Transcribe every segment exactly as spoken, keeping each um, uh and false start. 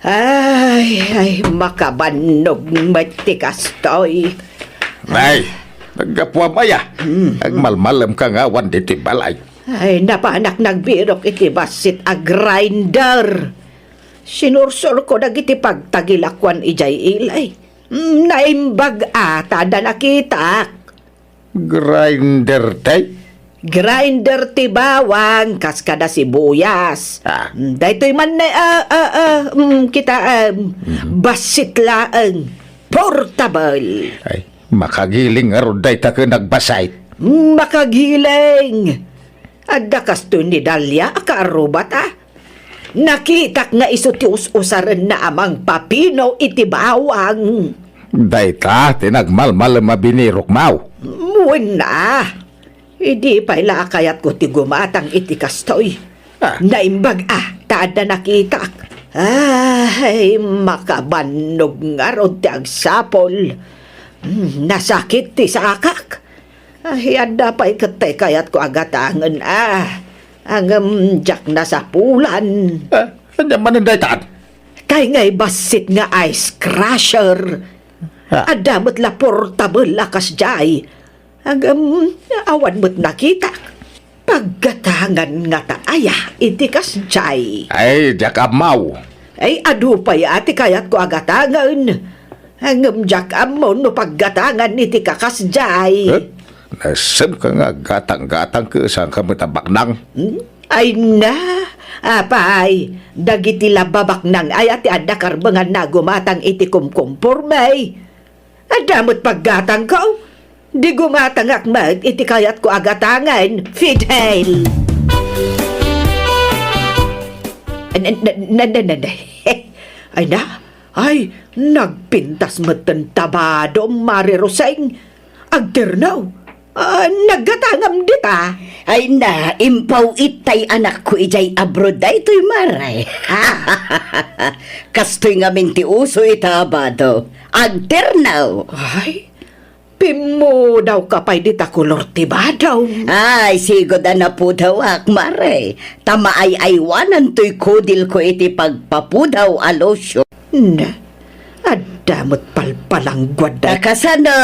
Ay, ay, makabannog met ti kastoy. Nay, naggapuam aya. Hmm. Agmalmalemka nga awan ditoy balay. Ay, napanak nagbirok iti bassit a grinder. Sinursurko dagiti pagtagilakuan idiay ilay. Hmm, naimbag a ta adda nakitak. Grinder tay? Grinder ti bawang, kas kada sibuyas. Ah. Mm, daytoy man ne, ah, ah, ah, mm, kita, ah, Mhm. bassit laeng. Portable. Ay, makagiling ngarud dayta ken agbassit. Mm, makagiling. Adda kastoy ni Dalia a kaarrubat, ah. Nakitak nga isu ti us-usarenna a mangpapino iti bawang. Dayta ti nagmalmalem a binirokmaw. Wen a. Idi pay la a kayatko ti gumatang iti kastoy. Ah. Naimbag a ta adda nakitak. Ay, makabannog ngarud ti agsapul. Hmm, nasakit ti sakak. Ay, adda pay ket ti kayatko a gatangen, ah. Ngem diak nasapulan. Ah, ania manen dayta? Kay ngay bassit nga ice crusher. Ah. Adda met la portable a kasdiay. Ngem awan met nakitak. Paggatangan ngata aya iti kasdiay? Ay, diak ammo. Ay, adu pay a ti kayatko a gatangen. Ngem diak ammo no paggatangan iti kakasdiay. Eh? Nasemka nga gatang-gatang ket saanka met a baknang? Hmm? Ay na, apay, dagiti la babaknang aya ti adda karbenganna a gumatang iti kumkumporme. Adda met paggatangko. Di gumatangak met iti kayatko a gatangen, Fidel. Na, na, na, na, na, na. Ay na, ay, nagpintas metten tabado, Mare Roseng. Agternaw. Ah, naggatangam dita. Ay na, impaw-it tay anakko idiay abroad daytoy, Mare. Ah. Kastoy ngamin ti uso ita a bado. Agternaw. Ay, pimmudawka pay dita kolor ti bado. Ay, sigud a napudawak, Mare. Ta maay-aywanantoy kudilko iti pagpapudaw a lotion. Na, adda met palpalangguad da. Ta kasano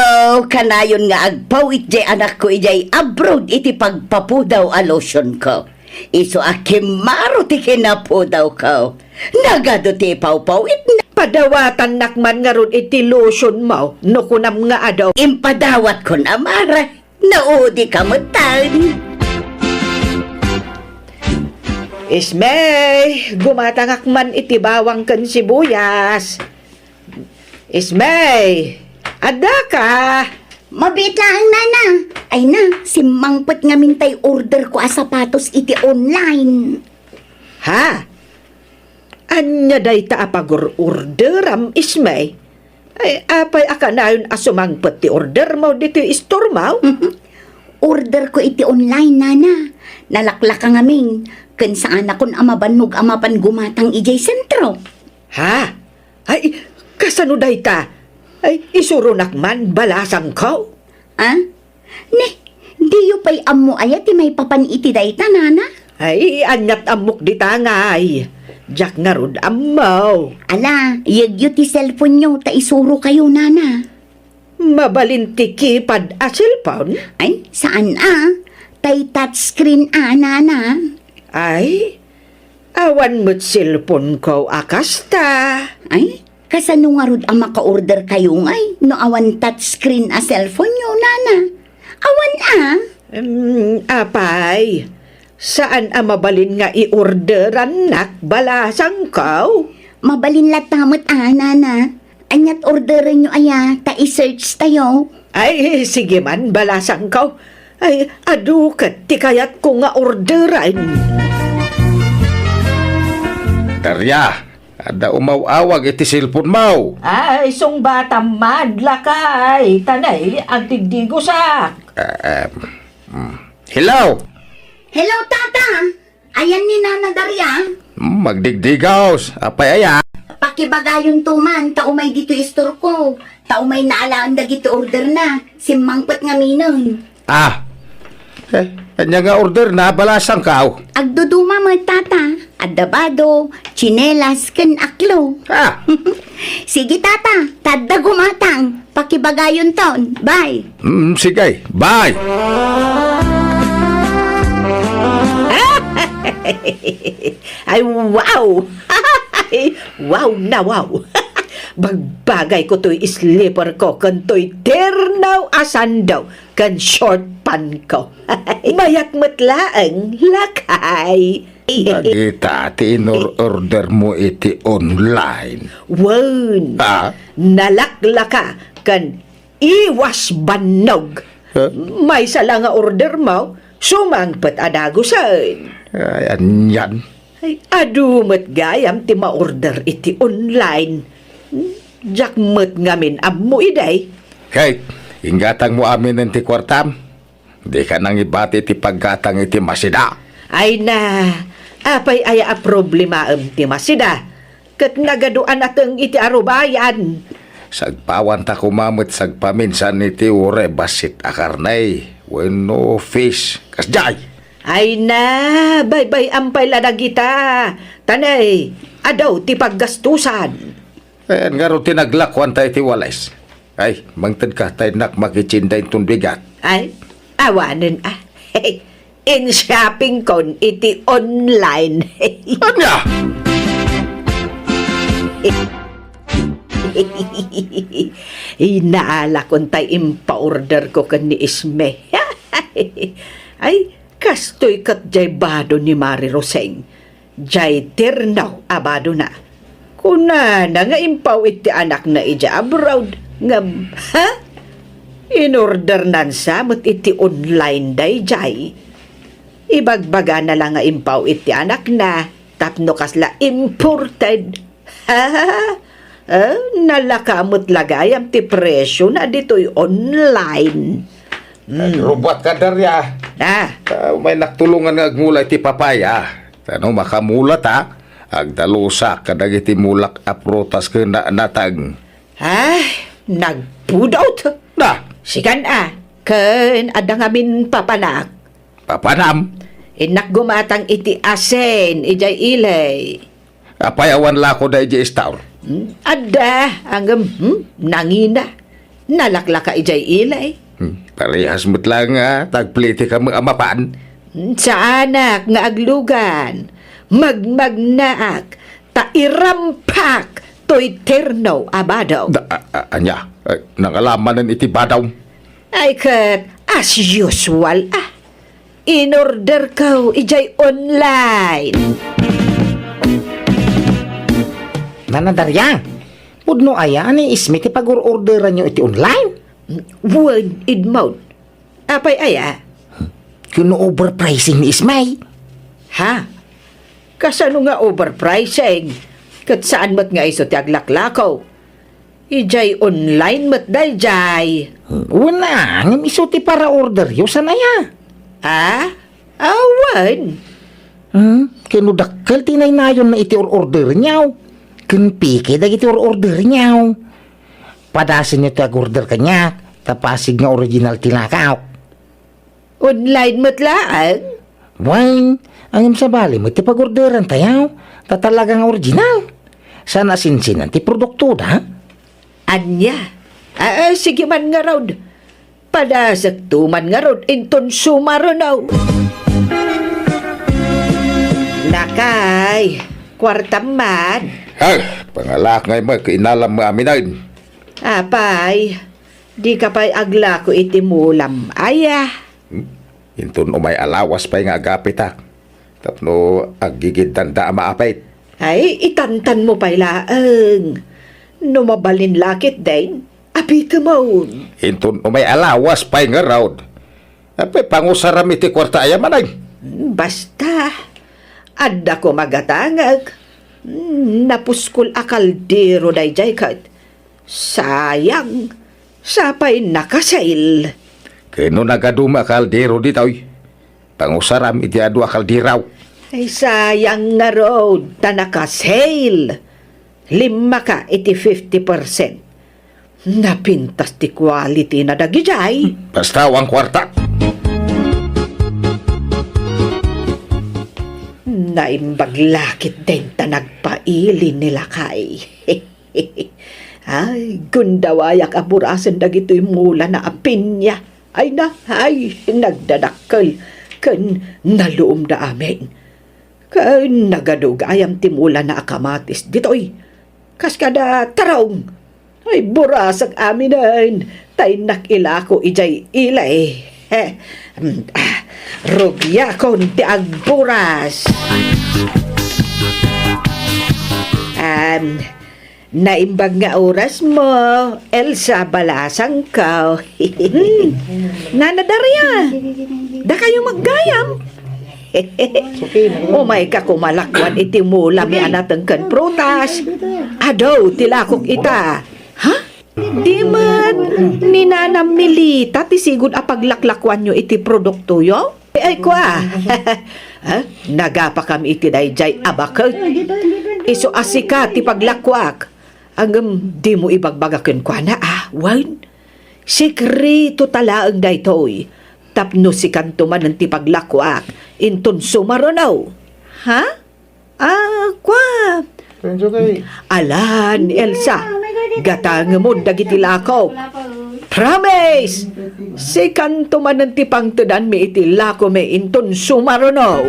kanayon nga agpaw-it diay anakko idiay abroad iti pagpapudaw a lotionko? Isu a kimmaro ti kinapudawko. Nagadu ti ipawpaw-itna. Padawatannak man ngarud iti lotionmo, no kunam nga adu. Impadawatkon, Mare. Naudika metten. Ismay, gumatangak man iti bawang ken sibuyas. Ismay, addaka? Mabiit laeng, Nana. Ay na, simmangpet ngamin tay orderko a sapatos iti online. Ha? Ania dayta a pagur-orderam, Ismay? Ay, apay a kanayon a sumangpet ti ordermo ditoy istormo? Orderko iti online, Nana. Nalaklaka ngamin, ken saanakon a mabannog a mapan gumatang idiay sentro. Ha? Ay, kasano dayta? Ay, isuronak man, balasangko. Ah? Ne, diyo pay ammo aya ti maipapan iti dayta, Nana? Ay, aniat ammok dita ngay. Diak ngarud ammo. Ala, yegyo ti cellphone-yo ta isurokayo, Nana. Mabalin ti keypad a cellphone? Ay, saan a. Tay touchscreen a, Nana. Ay, awan met cellphone-ko a kasta. Ay, kasano ngarud a maka-order kayo ngay no awan touchscreen a cellphone-yo, Nana? Awan a. Em, apay, saan a mabalin nga i-orderannak, balasangko? Mabalin latta met a, Nana. Aniat orderenyo aya, ta i-search tayo? Ay, sige man, balasangko. Ay, adu ket ti kayatko nga orderen. Daria, adda umaw-awag iti cellphone-mo. Ay, sungbatam man, lakay, ta nay, agdigdigosak. Ah, em, mm. Hello? Hello, Tata! Ayan ni Nana Daria. Hmm, magdigdigaws. Apay aya? Pakibagayonto man, ta umay ditoy istorko. Ta umay naalaen dagiti orderna. Simmangpet ngaminen. Ah, Eh, ania nga order na, balasangko? Agduduma met, tata. Adda bado, tsinelas, ken aklo. Ah! Sige, tata, tadda gumatang. Pakibagayonton. Bye. Mm, sige. Bye! Ay, wow! Wow na wow! Bagbagayko toy slipper ko ken toy terno a sando ken short pant ko. Mayat met laeng, lakay. Dagita ti inor-order mo iti online. Wen, Ah? nalaklaka ken iwas bannog. Huh? Maysa la nga order mo, sumangpet a dagusen. Ay, anian? Ay, adu met gayam ti ma-order iti online. Diak met ngamin ammo idi. Kay, inggatangmo aminen ti kuartam. Dika nangibati ti paggatang iti masida. Ay na, apay aya a problemaem ti masida? Ket nagadu a nateng iti arubayan. Sagpawanta koma met sagpaminsan iti uray bassit a karne wenno fish. Kasdiay. Ay na, baybay-am pay la dagita. Tanay, adu ti paggastusan. Ayan ngarud ti naglakuanta iti wales. Ay, mangtedka ta innak makitsinda inton bigat. Ay, awanen a. In-shoppingkon iti online. Ania? Inaalakon tay impaorderko ken ni Isme. Ay, kastoy ket jay bado ni Mari Roseng. Jay terno a badona. Kunana nga impaw iti anakna idiay abroad, ngem, ha? Inordernan sa met iti online daydiay. Ibagbagana la nga impaw iti anakna tapno kasla imported. Ha? Eh, nalaka met la gayam ti presiona ditoy online. Hmm. Agrubuatka, Daria. Ah. Ah, umaynak tulongan nga agmula iti papaya. Ta no makamulata, agdalusak kadagiti mulak a prutas ken na-, nateng. Ah, nagpudot. Na. Sikan a, ken adda ngamin papanak. Papanam? Innak gumatang iti asin idiay ili. Apay awan lako daydiay store? Hmm, adda, ngem, hmm, nangina. Nalaklaka idiay ili. Hmm, parehas met laeng nga tagpliti kami a mapan. Hmm, saanak nga aglugan. Magmagnaak, ta irampak toy terno a bado. Da, a, a, ania? Ay, nangala manen iti bado. Ay ket, as usual, ah. Inorderko idiay online. Nana Daria, pudno aya a ni Isme ti pagor-orderanyo iti online? Wen, Edmond. Apay aya? Ken no overpricing ni Isme? Ha? Kasano nga overpricing? Ket saan met nga isu ti aglaklako? Idiay online met daydiay. Wen a, ngem isu ti para-orderyo, saan aya? Ah? Awan. Hmm? Ken no dakkel ti naynayonna iti or-orderenyo, ken peke dagiti or-orderenyo. Padasenyo ti agorder kaniak, ta pasig nga original ti lakak. Online met laeng? Wen, ngem sabali met ti pagorderantayo, ta talaga nga original. Saan a sinsinan ti produktoda? Ania? Ah, ah, sige man ngarud. Padasekto man ngarud inton sumaruno. Lakay, kuartam man. Ay, pangalak ngay met, inalam mo aminen. Apay, dika pay aglako iti mulam, aya? Hmm? Inton umay a lawas pay nga agapitak, tapno aggigiddan da a maapit. Ay, itantanmo pay laeng. No mabalin la ketdin, apitemon. Inton umay a lawas pay ngarud, apay pangusaram iti kuarta aya manen? Basta, adda koma gatangek. Hmm, napuskol a kaldero daydiay ket sayang, sapay naka-sale. Ken no nagaduma a kaldero ditoy, pangusaram iti adu a kaldero. Ay, sayang ngarud, ta naka-sale. Limmaka iti fifty percent. Napintas ti quality na dagidiay. Basta awan kuarta. Naimbag la ketdin ta nagpaili ni lakay. Ay, gundawayak a burasen dagitoy mulana a pinya. Ay na, ay, nagdadakkel ken naluomda amin. Ken nagadu gayam ti mulana a kamatis ditoy. Kas kada tarong. Ay, burasek aminen, ta innak ilako idiay ili. He, mm, ah, rugiakon ti agburas. Am, naimbag nga orasmo, Elsa Balasangko. Hmm, Nana Daria, dakayo maggayam. Umayka koma lakuan iti mulami a nateng ken prutas. Adu ti lakok ita. Ha? Di met ni Nana Milita ti sigud a paglaklakuanyo iti produktoyo? Ay, kua. Ha? Nagapakami iti daydiay a baket. Isu a sika ti paglakuak. Ngem dimo ibagbaga kenkuana, a, wen? Sekreto ta laeng daytoy. Tapno sikanto manen ti paglakuak, inton sumaruno. Ha? Ah, kua. Alan, Elsa, gatangemon dagiti lakok. Promise! Sikanto manen ti pangtedanmi iti lakomi inton sumaruno.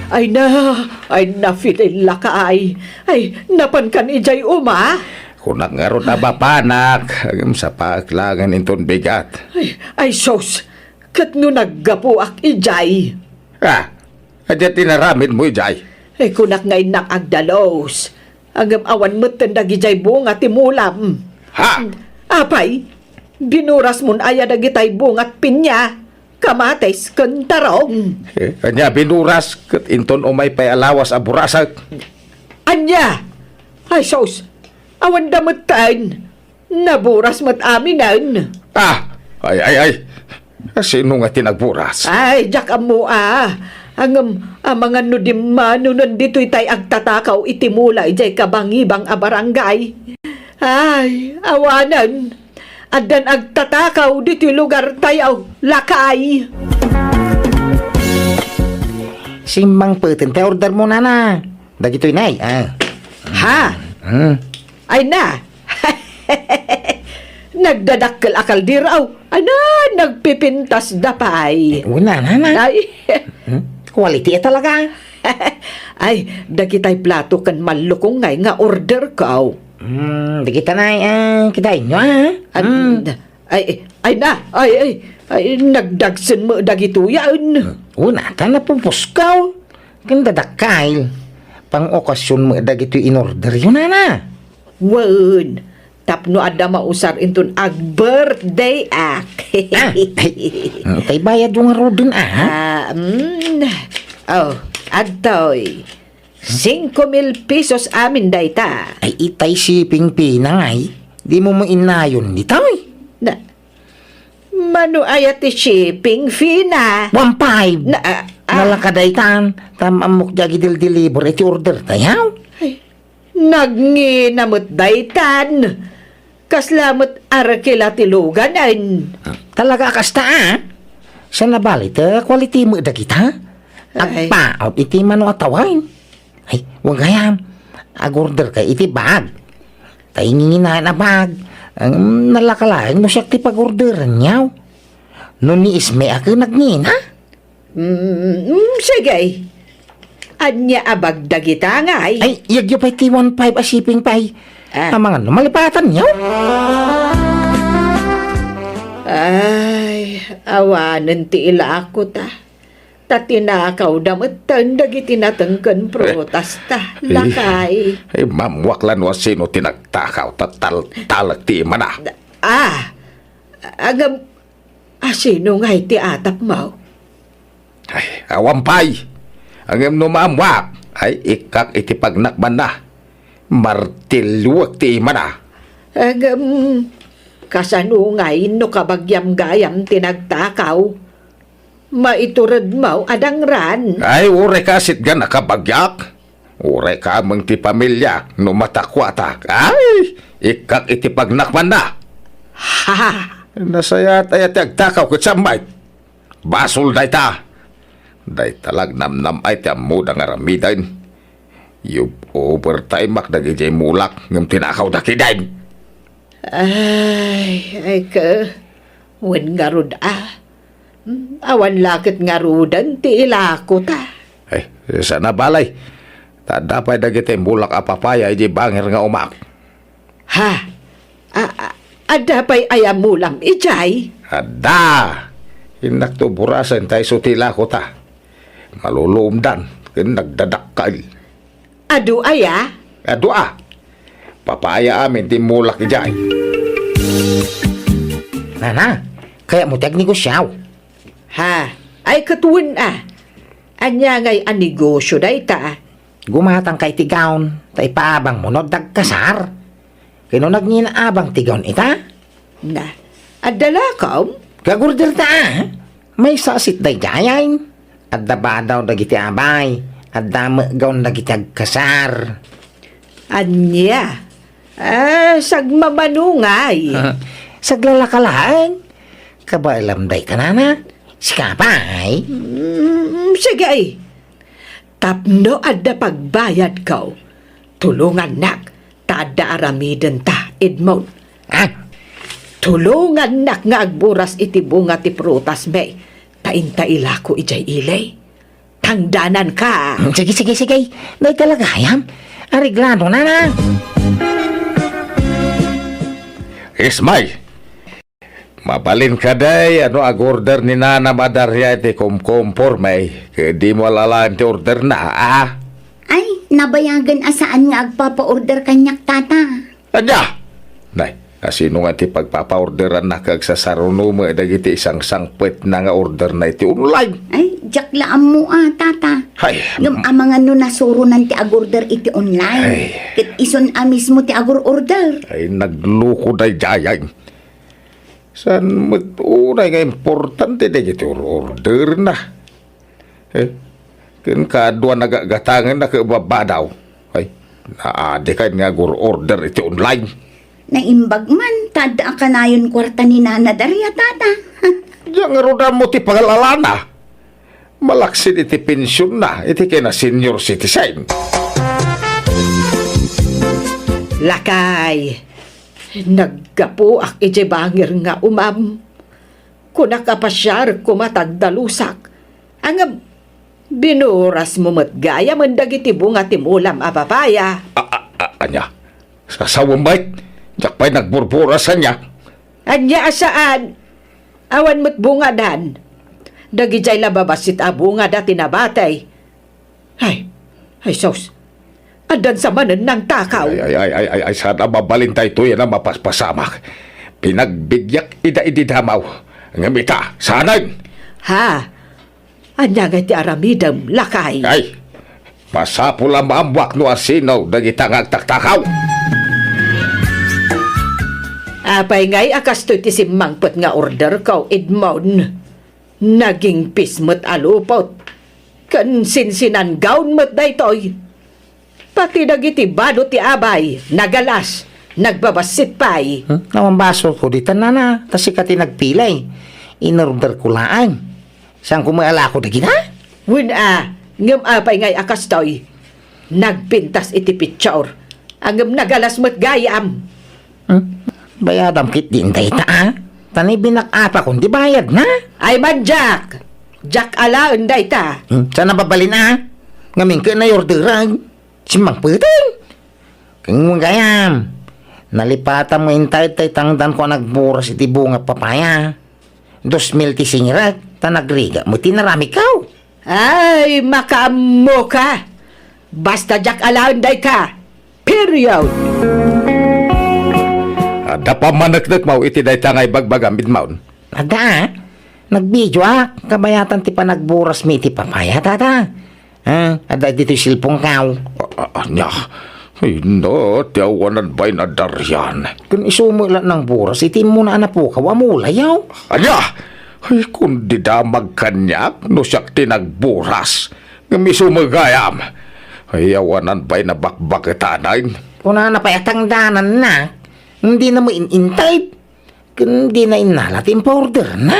Ay na, ay na, Fidel, lakay. Ay, napankan idiay uma? Kunak ngarud a mapanak, ngem sapaek laengen inton bigat. Ay, ay, sus! Ket no naggapuak idiay? Ah, ania ti inaramidmo idiay? Eh, kunak nga innak agdalus. Ngem awan metten dagidiay bunga ti mulam. Ha? Apay, binurasmon aya dagitay bungat pinya, kamatis, ken tarong? Eh, ania binuras ket inton umay pay a lawas a burasek? Ania? Ay, sus! Awan da metten. Naburas met aminen. Ah! Ay, ay, ay! Sino nga ti nagburas? Ay, diak ammo, a. Ngem, amangan no dimmanonen ditoy tay agtatakaw iti mula idiay kabangibang a barangay. Ay, awanen. Addan agtatakaw ditoy lugartayo, lakay. Simmangpeten tay ordermo, nana. Dagitoy nay, a. Ha? Hmm. Ay na, nagdadakkel a kaldero. Ay na, nagpipintas da pay. Eh, una, nana. Ay. Hmm? Quality a talaga. Ay, dagitay plato ken mallukongay nga order ko. Hmm, dagita nay, a, kitaenyo, a. At, Hmm. ay, ay na, ay, ay, ay, nagdagsen mo dagitoyan. Una, ta napupuskaw. Ken dadakkel. Pang-okasyon mo dagitoy in-order yo, nana. Wen, tapno adda mausar inton ag-birthday ak. Ah, ay, mm, tay bayad yo ngaruden, a? Ah, mm. Oh, adtoy. Singko mil pesos amin dayta. Ay, itay shipping fee na ngay. Di mo mainnayon ditoy. Na, mano aya ti shipping fee na? One five. Na, ah, ah. Nalaka daytan, ta ammok di agidel-deliver iti order tayo. Ay, Nagngina met daytan. Kasla met arkila ti luganen. Talaga a kasta, a? Saan a bali, ta quality met dagita? Ay. Agpaap iti mano a tawen. Ay, wen gayam. Ag-order ka iti bag. Ta inginginaen a bag. Ang nalaka laeng no siak ti pag-orderan niyaw. No ni Isme a ken nagngina? Mm, mm, sige. Ania a bag dagita ngay? Ay, iyagyo pay ti one five a shipping pay. Ah. Amangan no malipatan yo. Ay, awanen ti ilako ta. Ta tinakaw da metten dagiti natengken prutas ta. Eh, lakay. Eh, mammuak la no asino ti nagtakaw ta tal-, talek ti imana. Ah, agam-, Asino ngay ti atapmo? Ay, awan pay. Ngem no maammuak, ay ikkak iti pagnakmanna. Martilluek ti imana. Ngem, kasano ngay no kabagiam gayam ti nagtakaw? Maituredmo a dangran. Ay, uray ka asitgan a kabagiak. Uray ka ameng ti pamilya no matakuatak. Ay, ikkak iti pagnakmanna. Ha? Nasayaat aya ti agtakaw ket sammay. Basol dayta. Dayta la namnam-ay ti ammoda nga aramiden. Yub-, overtime-ak dagidiay mulak ngem tinakawda ketdin. Ay, ay ka, wen ngarud a. Hmm, awan la ket ngaruden ti ilakota. Ay, saan a bale. Ta adda pay dagiti mulak a papaya idiay bangir nga umak. Ha? A, a, adda pay aya mulam idiay? Adda! Innakto burasen ta isu ti ilakota. Maluluomdan ken nagdadakkel. Adu aya? Adu a. Papaya amin ti mulak idiay. Nana, kayatmo ti agnegosiaw? Ha? Ay, ket wen a. Ania ngay a negosio dayta? Gumatangka iti gown, ta ipaabangmo no adda agkasar. Ken no nagnginaabang ti gown ita? Na, adda la, kom? Gag-order ta, a? Maysa a set daydiay. Adda badaw dagiti abay, adda met gown dagiti agkasar. Ania? Ah, sagmamano ngay. Saglalaka laeng. Kabaelam dayta, nana. Sika pay? Mm, sige, ay. Tapno adda pagbayadko, tulongannak ta adda aramidenta, Edmond. Ah? Tulongannak nga agburas iti bunga ti prutasmi, ta inta ilako idiay ili. Tangdananka. Mm, sige, sige, sige. Dayta la gayam. Areglado, nana. Ismay! Mabalin kadi a no ag-order ni nanam a Daria iti kumkumporme, ket dimo alalaen ti orderna, a? Ay, nabayagen a saan nga agpapa-order kaniak, tata. Ania? Nay, a sino nga ti pagpapa-orderanna ket agsasaruno met dagiti isangsangpetna nga orderna iti online? Ay, diak la ammo a, tata. Ay. Ngem amangan no nasuronan ti ag-order iti online. Ay. Ket isun a mismo ti agur-order. Ay, nagloko daydiay. Saan met unay nga importante dagiti or-orderna? Eh, ken kaduana gagatangenna ket babadaw. Ay, naadi kadi nga agur-order iti online. Naimbag man, ta adda a kanayon kuarta ni Nana Daria, tata. Diak ngarud ammo ti pangalalana. Malaksid iti pensionna iti kina senior citizen. Lakay, naggapuak iti bangir nga umam. Kunak a pasiar koma ta agdalusak. Ngem, binurasmo met gayam dagiti bunga ti mulam a papaya. A, a, a, ania? Sasawem met? Diak pay nagburburas ania? Ania a saan? Awan met bungadan. Dagidiay la babassit a bungada ti nabati. Ay, ay sus. Addan sa manen nangtakaw. Ay, ay, ay, ay, ay, ay, saan a mabalin daytoy a mapaspasamak. Pinagbidiak ida idi damaw. Ngem ita, saanen? Ha? Ania ngay ti aramidem, lakay? Ay, masapul a maammoak no asino dagita nga agtaktakaw. Apay ngay a kastoy ti simmangpet nga orderko, Edmond? Nagingpis met a lupot, ken sinsinanggaon met daytoy. Pati dagiti bado ti abay, nagalas, nagbabassit pay. Hmm? Awan basolko ditan, nana, ta sika ti nagpili. Inorderko laeng. Saanko met a lako dagita? Wen a, ngem apay ngay a kastoy? Nagpintas iti picture, ngem nagalas met gayam. Hmm? Bayadam ketdin dayta, a? Ta ni binak-apakon ti bayadna. Ay man, Jack! Jack alaen dayta. Hmm? Saan a mabalin, a? Ngamin ket naiorderan. Simmangpeten. Ken gayam, nalipatam nga intay tay tangdanko a nagburas iti bunga papaya. Dos mil ti singirek, ta nagrigat met ti naramidko. Ay, makaammoka! Basta diak alaen dayta! Period! Adda pammaneknekmo iti dayta nga ibagbagam, Edmond? Adda, a? Nagbidio a, kabayatan ti panagburasmi iti papaya, tata. Ah, adda ditoy cellphone-ko. A-, a-, ania? Ay, no, ti awanan bain a Darian. Ken isu met la nangburas iti immuna a napukaw a mulayaw. Ania? Ay, kundi damag kaniak no siak ti nagburas. Ngem isu met gayam. Ay, awanan bain a bakbaketanen. Kunana pay a tangdananna, dina met in-intay. Ken dina innala ti impaorderna.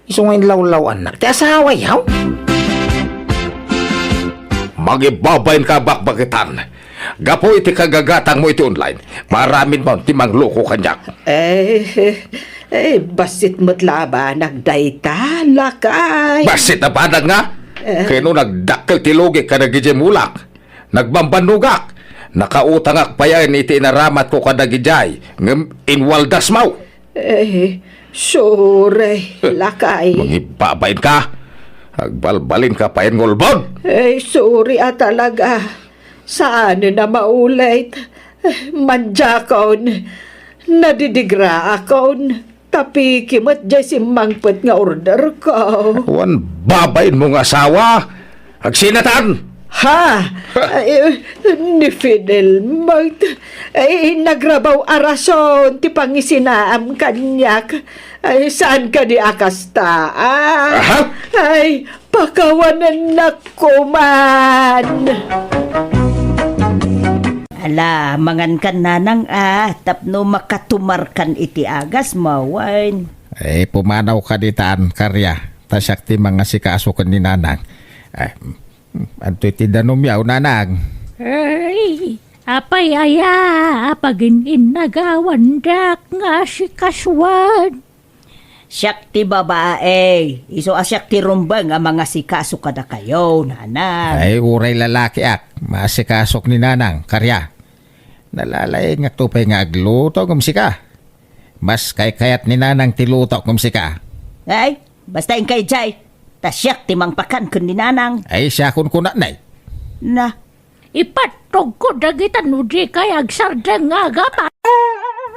Isu nga inlawlaw-annak ti asawayo. Mangibabain ka, bakbakitan. Gapu iti kagagatangmo iti online, maaramidmo ti mangloko kaniak. Eh, eh, bassit met labanak dayta, lakay. Bassit a banag nga? Eh. Ken no nagdakkel ti lugik kadagiti mulak, nagbambannogak, nakautangak payen iti inaramatko kadagidiay, ngem inwaldasmo. Eh, sorry, lakay. Mangibabain ka. Agbalbalin ka payen nga ulbod. Eh, sorry a talaga. Saanen a maulit. Eh, mandiakon. Nadidigraakon. Tapiki met diay simmangpet nga orderko. Wen babainmo nga asawa. Agsinatan! Ha? Ay, ni Fidel, mag-, ay, nagrabaw a rason ti pangisinaam kaniak. Ay, saan kadi a kasta, ah? Aha? Ay, pakawanennak koman. Ala, mangankan nanang, ah, tapno makatumarkan iti agasmo, wen. Ay, pumanawka ditan, Karya. Ta siak ti mangasikaso ken ni nanang. Ay, Anto iti danumyo, nanang? Ay, apay aya a pagin-innagawandak nga asikasuan? Siak ti babae, isu a siak ti rumbeng a mangasikaso kadakayo, nanang. Ay, uray lalakiak, maasikasok ni nanang, Karya. Nalalaingakto pay nga agluto ngem sika. Mas kaykayat ni nanang ti lutok ngem sika. Ay, basta inkay jay. Ta siak ti mangpakan ken ni nanang. Ay, siakon kunatnay. Na. Ipattogko dagita no di kay agsardeng nga agapa.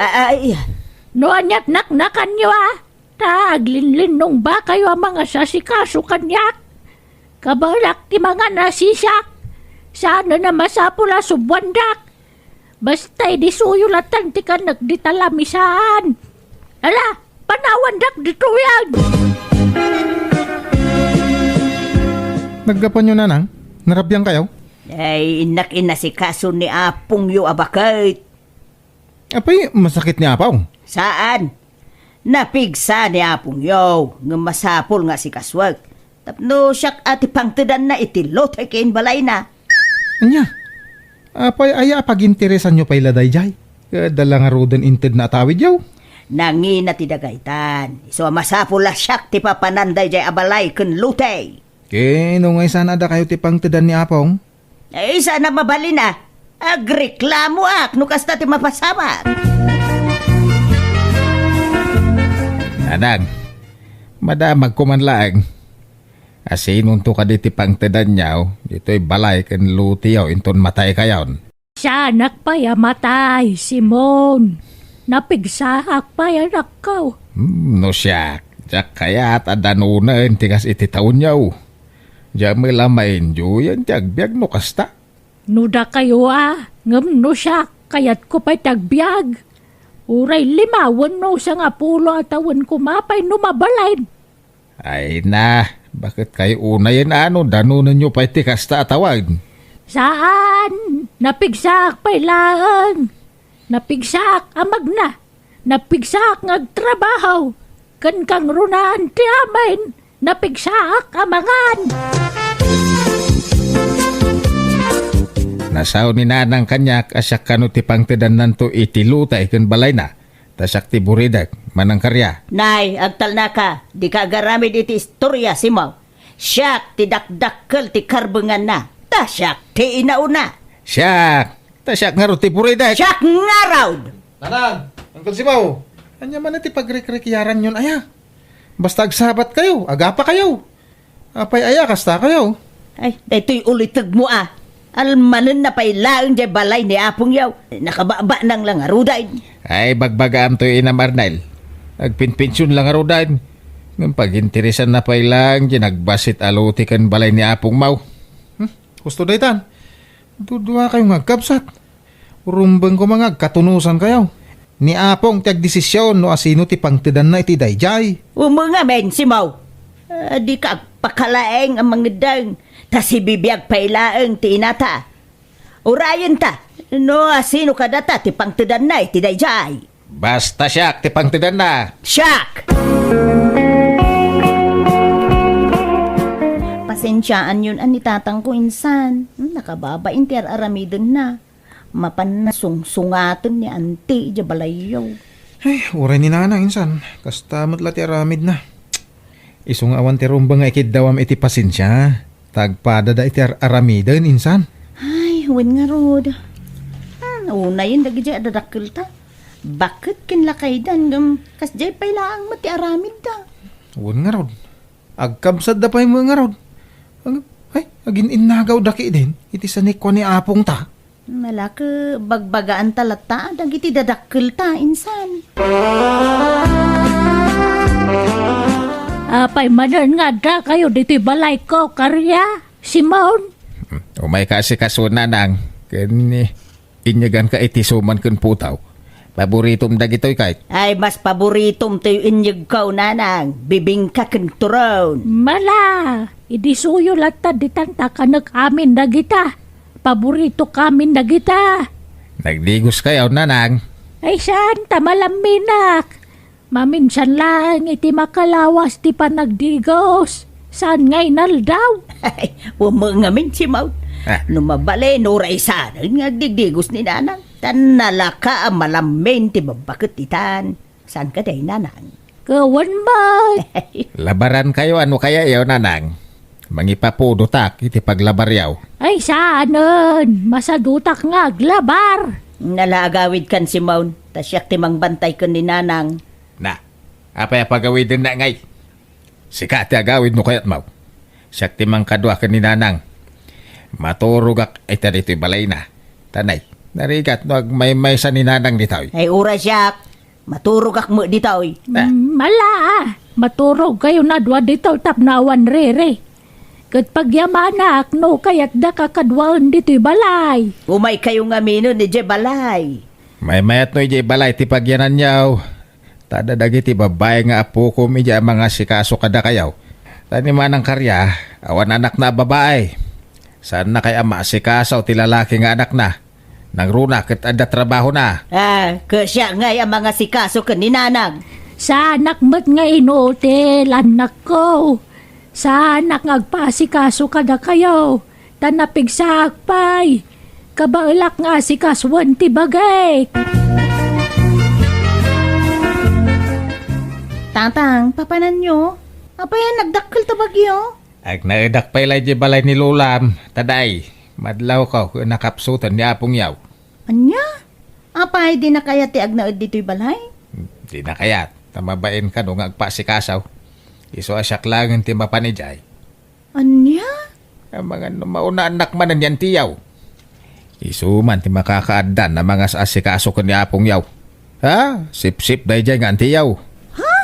A-, ay. No aniat naknakanyo, a, ta aglinlinnongbakayo a mangasasikaso kaniak. Kabalak ti mangan a sisak. Saanen a masapul a subuandak. Basta idi suyo latan ti kanek dita lamisaan. Ala, panawandak ditoyen! Naggapuanyo, nanang? Narabiangkayo? Ay, innak inasikaso ni apongyo a baket. Apay, masakit ni apong? Saan? Napigsa ni apongyo, ngem masapul nga asikasuek. Tapno siak a ti pangtedanna iti lote ken balayna. Ania? Apay aya a paginteresanyo pay la daydiay? Adda la ngaruden intedna a tawidyo? Nangina ti dagaytan. Isu a masapul a siak ti papanan daydiay a balay ken lote. Ken no nga isana dakayo ti pangtedan ni apong? Ay, saan a mabalin a. Agreklamoak no kasta ti mapasamak. Nanang, madamagko man laeng. Asinonto kadi ti pangtedanyo ditoy balay ken loteyo inton mataykayon? Saanak pay a matay, Simon. Napigsaak pay, anakko. Hmm, no siak, diak kayat a danonen ti kas iti taonyo. Diak met la maindiayen ti agbiag no kasta. No dakayo a, ngem no siak, kayatko pay ti agbiag. Uray lima wenno sangapulo a tawen koma pay no mabalin. Ay na, baket kayo unayen a no danonenyo pay ti kasta a tawen? Saan, napigsaak pay laeng. Napigsaak a magna. Napigsaak nga agtrabaho, ken kangrunaan ti amin, napigsaak a mangan. Nasao ni nanang kaniak a siak kano ti pangtedannanto iti lote ken balayna, ta siak ti buridek, Manang Karya. Nay, agtalnaka, dika agaramid iti istoria, Simon. Siak ti dakdakkel ti karbenganna, ta siak ti inauna. Siak, ta siak ngarud ti buridek. Siak ngarud! Nanang, Uncle Simaw, ania man ti pagrikrikiaranyon aya? Basta agsabat kayo, agapa kayo. Apay aya kasta kayo? Ay, daytoy ulitegmo a. Almanenna pay laeng diay balay ni apongyo. Nakababanang la ngaruden. Ay, bagbagaam toy Inam Arnel. Agpinpension la ngaruden. Ngem paginteresanna pay laeng diay nagbassit a lote ken balay ni apongmo. Hmm? Husto daytan. Dudua kayo nga agkabsat. Rumbeng koma nga agkatunosan kayo. Ni apong ti agdesisyon no asino ti pangtedanna iti daydiay. Umenga men, Simaw. Ah, dika agpakalaeng a mangeddeng, ta sibibiag pay laeng ti inata. Urayenta, no asino kadata ti pangtedanna iti daydiay. Basta siak ti pangtedanna. Siak! Pas Sensiaanyon a ni tatangko insan. Hmm, nakababain ti ar-aramidenna. Mapanna sungsungaten ni anti idiay balayyo. Ay, uray ni nanang insan. Kasta met la ti aramidna. Isu nga awan ti rumbeng nga ikiddawam iti pasensia. Ta agpadada iti ar-aramiden insan. Ay, wen ngarud. Hmm, unayen dagidiay a dadakkelta. Baket ken lakaydan ngem kasdiay pay laeng met ti aramidda. Wen ngarud. Agkabsatda pay met ngarud. Ag-, ay, agin-innagawda ketdin iti sanikua ni apongta. Nalaka, bagbagaanta latta dagiti dadakkelta insan. Apay manen nga addakayo ditoy balayko, Karia? Simon? Umayka asikaso, nanang, ken inyeganka iti suman ken putaw. Paboritom dagitoy, kay. Ay, mas paboritom toy inyegko, nanang. Bibingka ken turon. Mala, idi suyo latta ditan ta kanek amin dagita. Paboritok amin dagita. Nagdigoskayo, nanang? Ay, saan ta malamminak. Maminsan laeng iti makalawas ti panagdigos. Saan nga inaldaw? Ay, wen met ngamin, Simon. Ah. No mabalin, uray saanen nga agdigdigos ni nanang. Ta nalaka a malammin ti babbaket ditan. Saan kadi, nanang? Kawan met. Labarankayo a no kayayo, nanang. Mangipapudotak iti paglabaryo. Ay, saanen. Masadutak nga aglabar. Nala, agawidkan, Simon. Ta siak ti mangbantay ken ni nanang. Na, apay a pagawidenna ngay? Sika ti agawid no kayatmo. Siak ti mangkadua ken ni nanang. Maturogak ita ditoy balayna. Ta nay, narigat no agmaymaysa ni nanang ditoy. Ay, uray siak. Maturogak met ditoy. Ah. Mm, ala, maturogkayon a dua ditoy tapno awan riri. Ket pagyamanak no kayatdaka kaduaen ditoy balay. Umaykayo ngaminen idiay balay. Maymayat no idiay balay ti pagyananyo. Ta adda dagiti babbai nga appokom idiay a mangasikaso kadakayo. Ta ni Manang Karia, awan anakna a babbai. Saannakay a maasikaso ti lalaki nga anakna. Nangruna ket adda trabahona. Ah, ket siak ngay a mangasikaso ken ni nanang. Saanak met nga inutil, annakko. Saanak nga agpaasikaso kadakayo. Ta napigsaak pay. Kabaelak nga asikasoen ti bagik. Tatang, papananyo? Apay a nagdakkel ta bagyo? Agnaedak pay la idiay balay ni Lolam, ta day, madlawko ken nakapsuten ni Apongyo. Ania? Apay, dina kayat ti agnaed ditoy balay? Dina kayat, ta mabain kano nga agpaasikaso. Isu a siak laengen ti mapan idiay. Ania? Amangan no mauna annak manen ni antiyo. Isu man ti makakaaddan a mangas-asikaso ken ni Apongyo. Ha? Sipsip daydiay nga antiyo. Ha?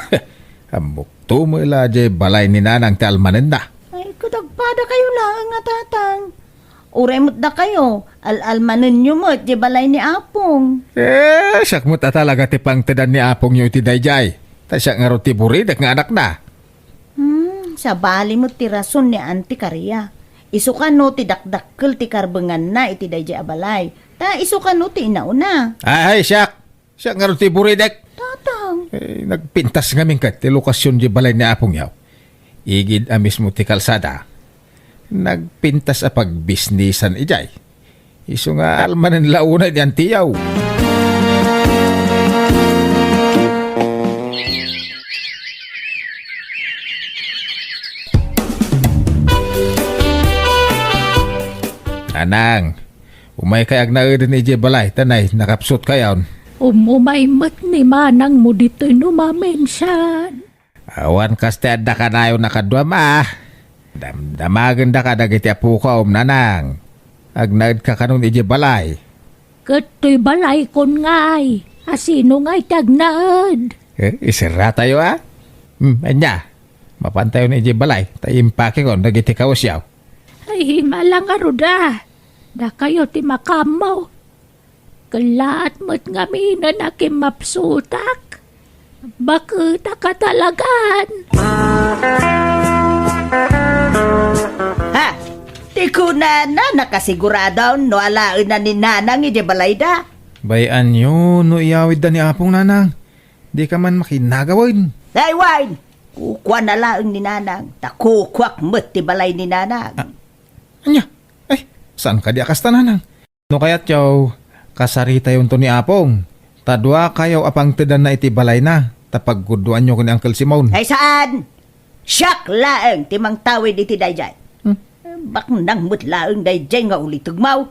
Ammok to met la diay balay ni nanang ti almanenna. Ay, ket agpadakayo laeng a tatang. Uray met dakayo, al-almanenyo met diay balay ni Apong. Eh, siak met a talaga ti pangtedan ni Apongyo iti daydiay. Ta siak ngarud ti buridek nga anakna. Hmm, sabali met ti rason ni Auntie Karia. Isu kano ti dakdakkel ti karbenganna iti daydiay a balay. Ta isu kano ti inauna. Ay, siak! Siak ngarud ti buridek. Tatang. Eh, nagpintas ngamin ket ti lokasion di balay ni Apongyo. Igid a mismo ti kalsada. Nagpintas a pagbisnisan idiay. Isu nga almanen la unay ni antiyo. Nanang, umaykay agnaeden idiay balay, ta nay, nakapsutkayon. Um-, umay met ni manangmo ditoy no maminsan. Awan kas ti adda kanayon a kaduam a. Damdamagendaka dagiti apokom, nanang. Agnaedka kanon idiay balay. Ket toy balayko ngay, a sino ngay ti agnaed? Eh, iserratayo a? Hmm, ania? Mapantayon idiay balay, ta impakekon dagiti kawesyo. Ay, himala ngarud a. Dakayo ti makaammo. Kellaat met ngaminen a kimmapsutak. Baketak a talagan. Ha? Ti kunana, nakasigurado no alaenna ni nanang idiay balayda? Bay-anyo no iyawidda ni Apong, nanang. Dika man makinagawen. Ay, wen! Kukuana laeng ni Nanang, ta kukuak met ti balay ni Nanang. Ah, ania? Ay, saan kadi a kasta, Nanang? No kayatyo, kasaritayon to ni Apong. Ta dua kayo a pangtedanna iti balayna, ta pagguduanyo ken ni Uncle Simon. Ay, saan? Siak laeng ti mangtawid iti daydiay. Hmm? Baknang met laeng daydiay nga ulitegmaw.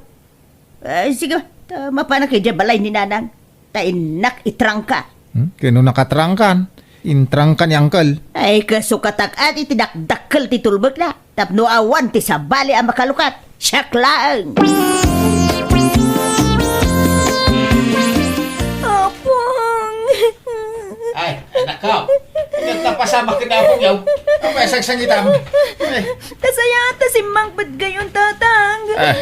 Eh, sige, ta mapanak idiay balay ni Nanang. Ta innak itrangka. Hmm? Kano nakatrangkan? Intrangka ni Uncle. Ay, kasukatag-at iti dakdakkel ti tulbekna. Tapno awan ti sabali a makalukat. Siak laeng. Apong! Ay, anak ko. Ket napasamak ken Apong yaw. Apay a sangsangitam? Ay. Kasayat ta simmangpet gayon, Tatang. Ah.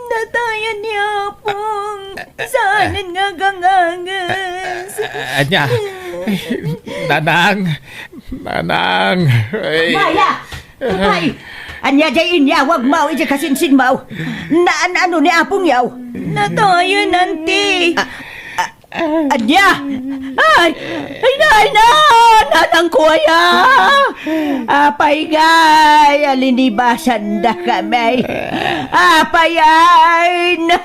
Natayan ni Apong. Saanen nga agangages. Ah, ania? Nanang. Nanang. Ay. Maya! Apay! Ania jay inyawagmaw iti kasinsinmaw? Naan-ano ni Apong yaw? Natayan, Auntie. Ah, ah, Ania? Ay! Ay, nay, na! Nanangko aya! Apay ngay, alinibasandakami. Apay ay na!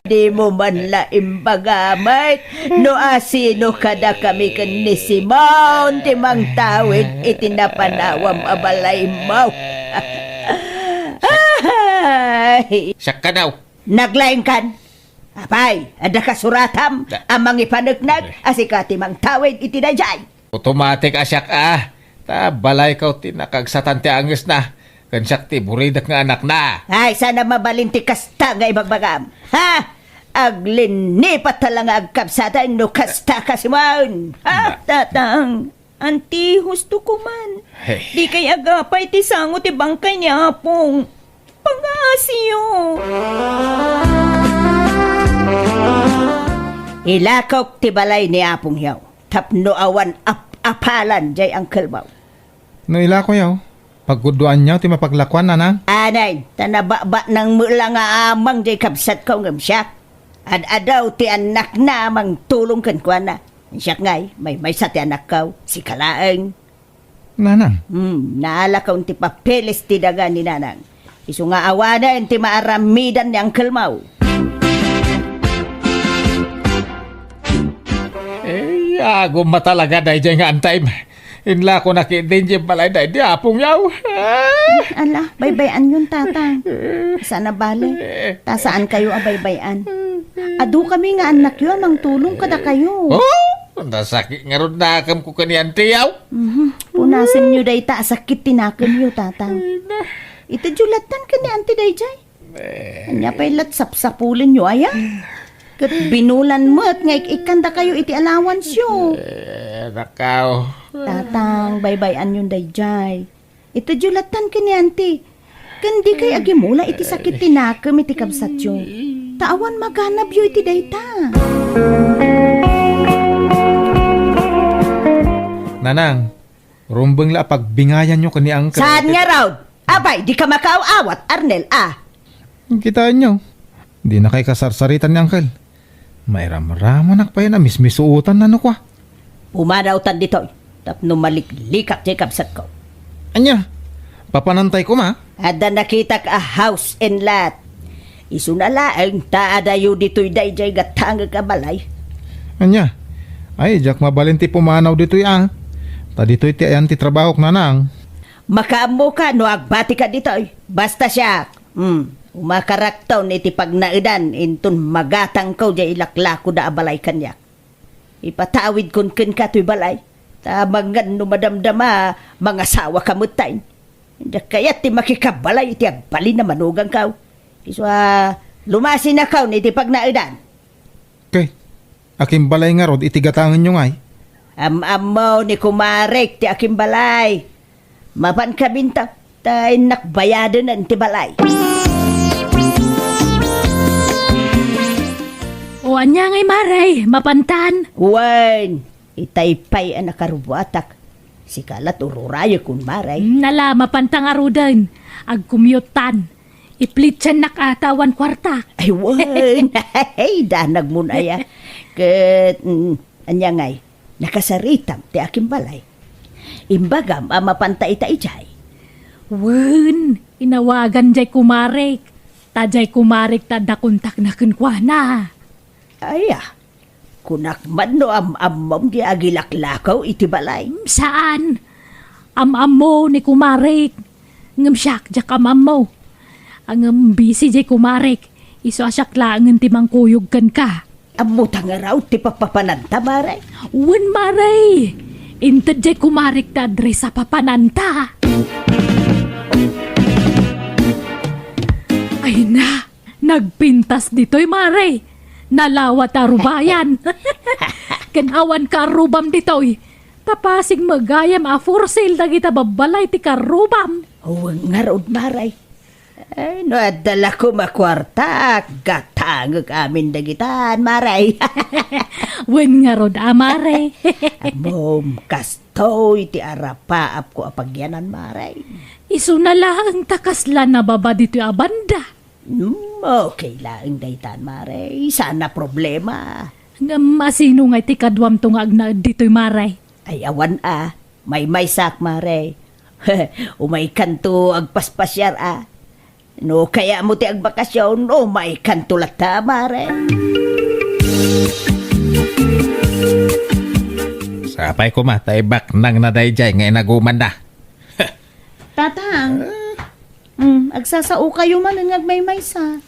Dimo man la imbaga met no asino kadakami ken ni Simon ti mangtawid iti napanawam a balaymo. Ay! Siak kano. Naglaingkan. Apay, adda kasuratam a mangipaneknek a sika ti mangtawid iti daydiay? Automatic a siak a. Ta balayko ti nakaagsatan ti angesna, ken siak ti buridek nga anakna. Ay, saan a mabalin ti kasta nga ibagbagam? Ha? Aglinnipat ta la nga agkabsatan no kasta ka, Simon. Ha, Tatang? Auntie, husto ko man. Hey. Dikay agapay ti sango ti bangkay ni Apong. Pangaasiyo. Ilakok ti balay ni Apong yaw, tapno awan ap-apalan jay uncle mo. No ilako yaw, pagguduan yaw ti mapaglakuan, Nanang? Anay, ta nabakbaknang met la nga amang jay kabsatko ngem siak. Ad-adaw ti annakna a mangtulong kenkuana. Siak ngay, maymaysa ti anakko, sika laeng. Nanang. Hmm, naalakon ti papeles ti daga ni Nanang. Isu nga awanen ti maaramidan ni uncle mo. Eh, agum a talaga daydiay nga antayem. Inlako na ketdin diay balay daydi Apong yaw. Ah! Ala, baybay-anyon, Tatang. Saan a bale? Ta saan kayo a baybay-an. Adu kami nga annakyo a mangtulong kadakayo. Oh, nasakit ngarud nakemko ken ni Auntie yaw. Mhm. Punasenyo dayta a sakit ti nakemyo, Tatang. Itedyo lattan ken ni Auntie daydiay. Eh. Ania pay lat sapsapulenyo aya? Ket binulan met nga ik-ikkandakayo iti allowanceyo. Eh, nakaw. Tatang, baybay-anyon daydiay. Itedyo lattan ken ni Auntie. Ken dikay agimula iti sakit ti nakem iti kabsatyo. Ta awan maganabyo iti dayta. Nanang, rumbeng la a pagbingayanyo ken ni Uncle. Saan ngarud? Apay, dika makaaw-awat, Arnel, a? Kitaenyo, dinakay kasarsaritan ni Uncle. Mairamramanak pay a mismisuotan nano kua. Pumanawtan ditoy, tapno maliklikak diay kabsatko. Ania? Papanantay koma? Adda nakitak a house and lot. Isuna laeng ta adayo ditoy daydiay gatangek a balay. Ania? Ay, diak mabalin ti pumanaw ditoy a. Ta ditoy ti ayan ti trabahok, Nanang. Makaammoka no agbatika ditoy. Basta siak, hmm, umakarakton iti pagnaedan inton magatangko diay ilaklakoda a balay kaniak. Ipatawidkon kenka toy balay, ta amangan no madamdama, mangasawaka metten. Diak kayat ti makikabalay iti agbalin a manuganko. Isu a, lumasinakon iti pagnaedan. Ket, akimbalay ngarud iti gatangenyo ngay? Am-ammo ni kumarek ti akimbalay. Mapan kabinta, ta innak bayadenen ti balay. O ania ngay, Mare, mapantan? Wen, itay pay a nakarubuatak. Sika la ti ururayekon, Mare. Mm, ala, mapanta ngaruden. Agkumyottan. Iplitsannak a ta awan kuartak. Ay, wen. Ay, danagmon aya. Ket, mm, ania ngay? Nakasaritam ti akimbalay. Imbagam a mapanta ita idiay. Wen, inawagan jay kumarek. Ta jay kumarek ta adda kontakna kenkuana. Aya, kunak man no am-ammom di agilaklakaw iti balay. Saan. Am-ammo ni kumarek. Ngem siak, diak am-ammo. Ngem busy jay kumarek. Isu a siak laengen ti mangkuyog kenka. Ammota ngarud ti papapananta, Mare? Wen, Mare. Inted jay kumarek ti address a papananta. Ay na, nagpintas ditoy, Mare. Nalawa ta rubayan. Ken awan karrubam ditoy. Ta pasig met gayam a for sale dagita babbalay ti karrubam. Wen ngarud, Mare. Ay, no adda la koma kuarta, gatangek amin dagitan, Mare. Wen ngarud a, Mare. Ammom, kastoy ti arapaapko a pagyanan, Mare. Isuna laeng ta kasla nababa ditoy a banda. Hmm, okay laeng daytan, Mare. Saan a problema. Ngem asino ngay ti kaduamto nga agnaed ditoy, Mare? Ay, awan a. Maymaysak, Mare. Umaykanto agpaspasiar a. No kayatmo ti agbakasyon, umaykanto latta, Mare. Sapay koma ta ibaknangna daydiay nga inagumanna. Tatang, mm, agsasaokayo manen nga agmaymaysa.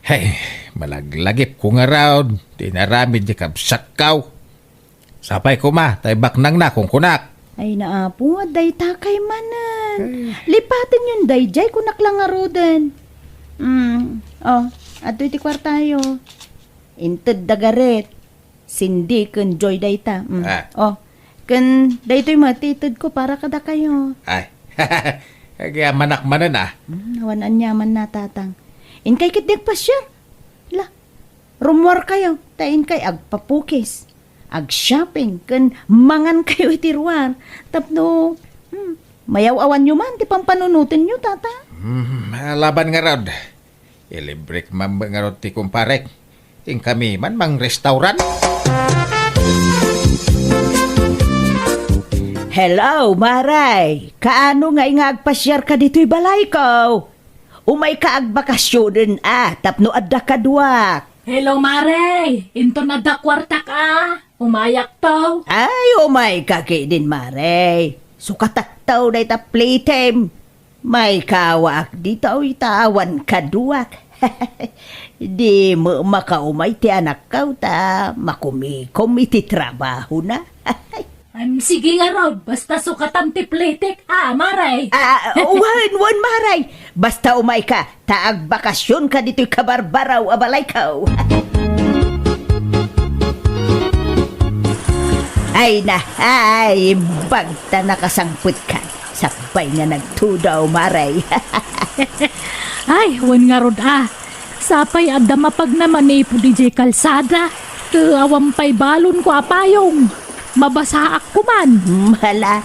Hey, malaglagipko ngarud ti inaramid ti kabsatko. Sapay koma, ta ibaknangna, kunkunak. Ay, naapo, dayta kay manen. Ay. Lipatenyon daydiay, kunak la ngaruden. Mm, oh, adtoy ti kuartayo. Inted da Gareth, Cindy, ken Joy dayta. Mm. Ah. Oh, ken daytoy met ti itedko para kadakayo. Ay. Agyamanak manen, ah. Mm, awan aniamanna, Tatang. Inkay ketdi agpasiar. La, rummuarkayo, ta inkay agpapukis, agshopping, ken mangankayo iti ruar. Tapno, hmm, mayaw-awanyo man ti pampanunotenyo, Tata. Hmm, laban ngarud. Ilibrek man ngarud ti kumparek. Inkami man mangrestaurant. Hello, Maray. Kaano nga inga agpasiarka ditoy balayko? Umayka agbakasyonen a tapno adda kaduak. Hello, Mare! Inton adda kuartak a, umayakto. Ay, umayka ketdin, Mare. Sukatakto dayta plitem. Maikawaak ditoy ta awan kaduak. Di met makaumay ti anakko ta makumikom iti trabahona. Em, sige ngarud, basta sukatam ti plitek, a, Maray. Ah, wen, wen, Maray. Basta umayka, ta agbakasyonka ditoy kabarbaraw a balayko. Ay na, ay, bagta nakasangpetka. Sakbay nga nagtudaw, Maray. Ay, wen ngarud, a. Sapay adda mapagna manipud idiay kalsada. Ket awan pay balonko a payong. Mabasaak koman. Hmm, hala.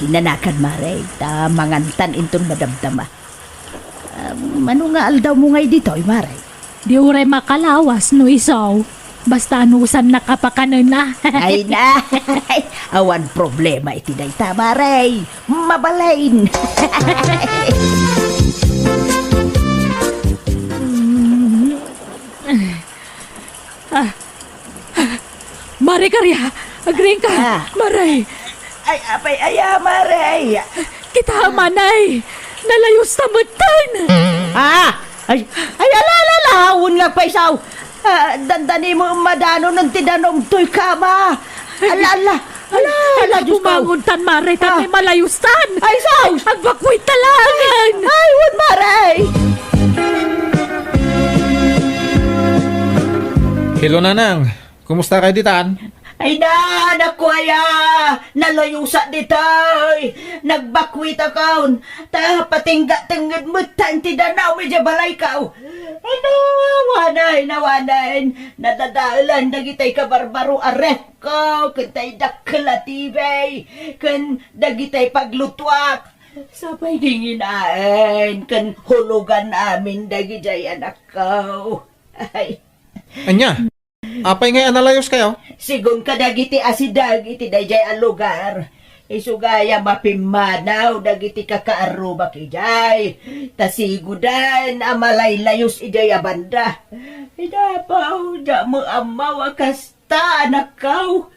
Di nanakan, Mare, ta mangantan inton madamdama. Ah, mano nga aldawmo ngay ditoy, Mare? Di uray makalawas no isu. Basta anusannak a pakanen a. Ay na, awan problema iti dayta, Mare. Mabalin. Ah, Mare Karia, agriingka. Ah. Mare. Ay, apay, aya, Mare. Kita, Manay. Nalayusta metten. Ah, ay, ay, ala, ala, ala, wen nga agpaisaw. Ah, dandani mo madano ng tidanom toy kama. Ala, ala. Ala, ala, Diyos ko. Bumangon tan, Mare, tan, ah, malayustan. Ay, sus! Agbakwit ta laengen. Ay, wen, Mare. Hello, Nanang. Kumusta kayo ditan? Ay na, anak ko, aya! Nalayusak ditoy! Nagbakwitakon! Ta patingga tengnged met ta iti danaw, medya balayko! Ano, awanen, awanen! Nadadaelan dagitay kabarbaro a ref ko, ken tay dakkel a T V, ken dagitay paglutuak. Sapay dinginaen, ken hulugan amin dagijay anakko. Ay. Anya? Apay ngay a nalayos kayo? Sigun kadagiti asideg iti daydiay a lugar. Isu gayam a pimmanaw dagiti kakaarrubak idiay. Ta siguden a malaylayos idiay a banda. Ay, dapaw, diak met ammo a kasta, anakko.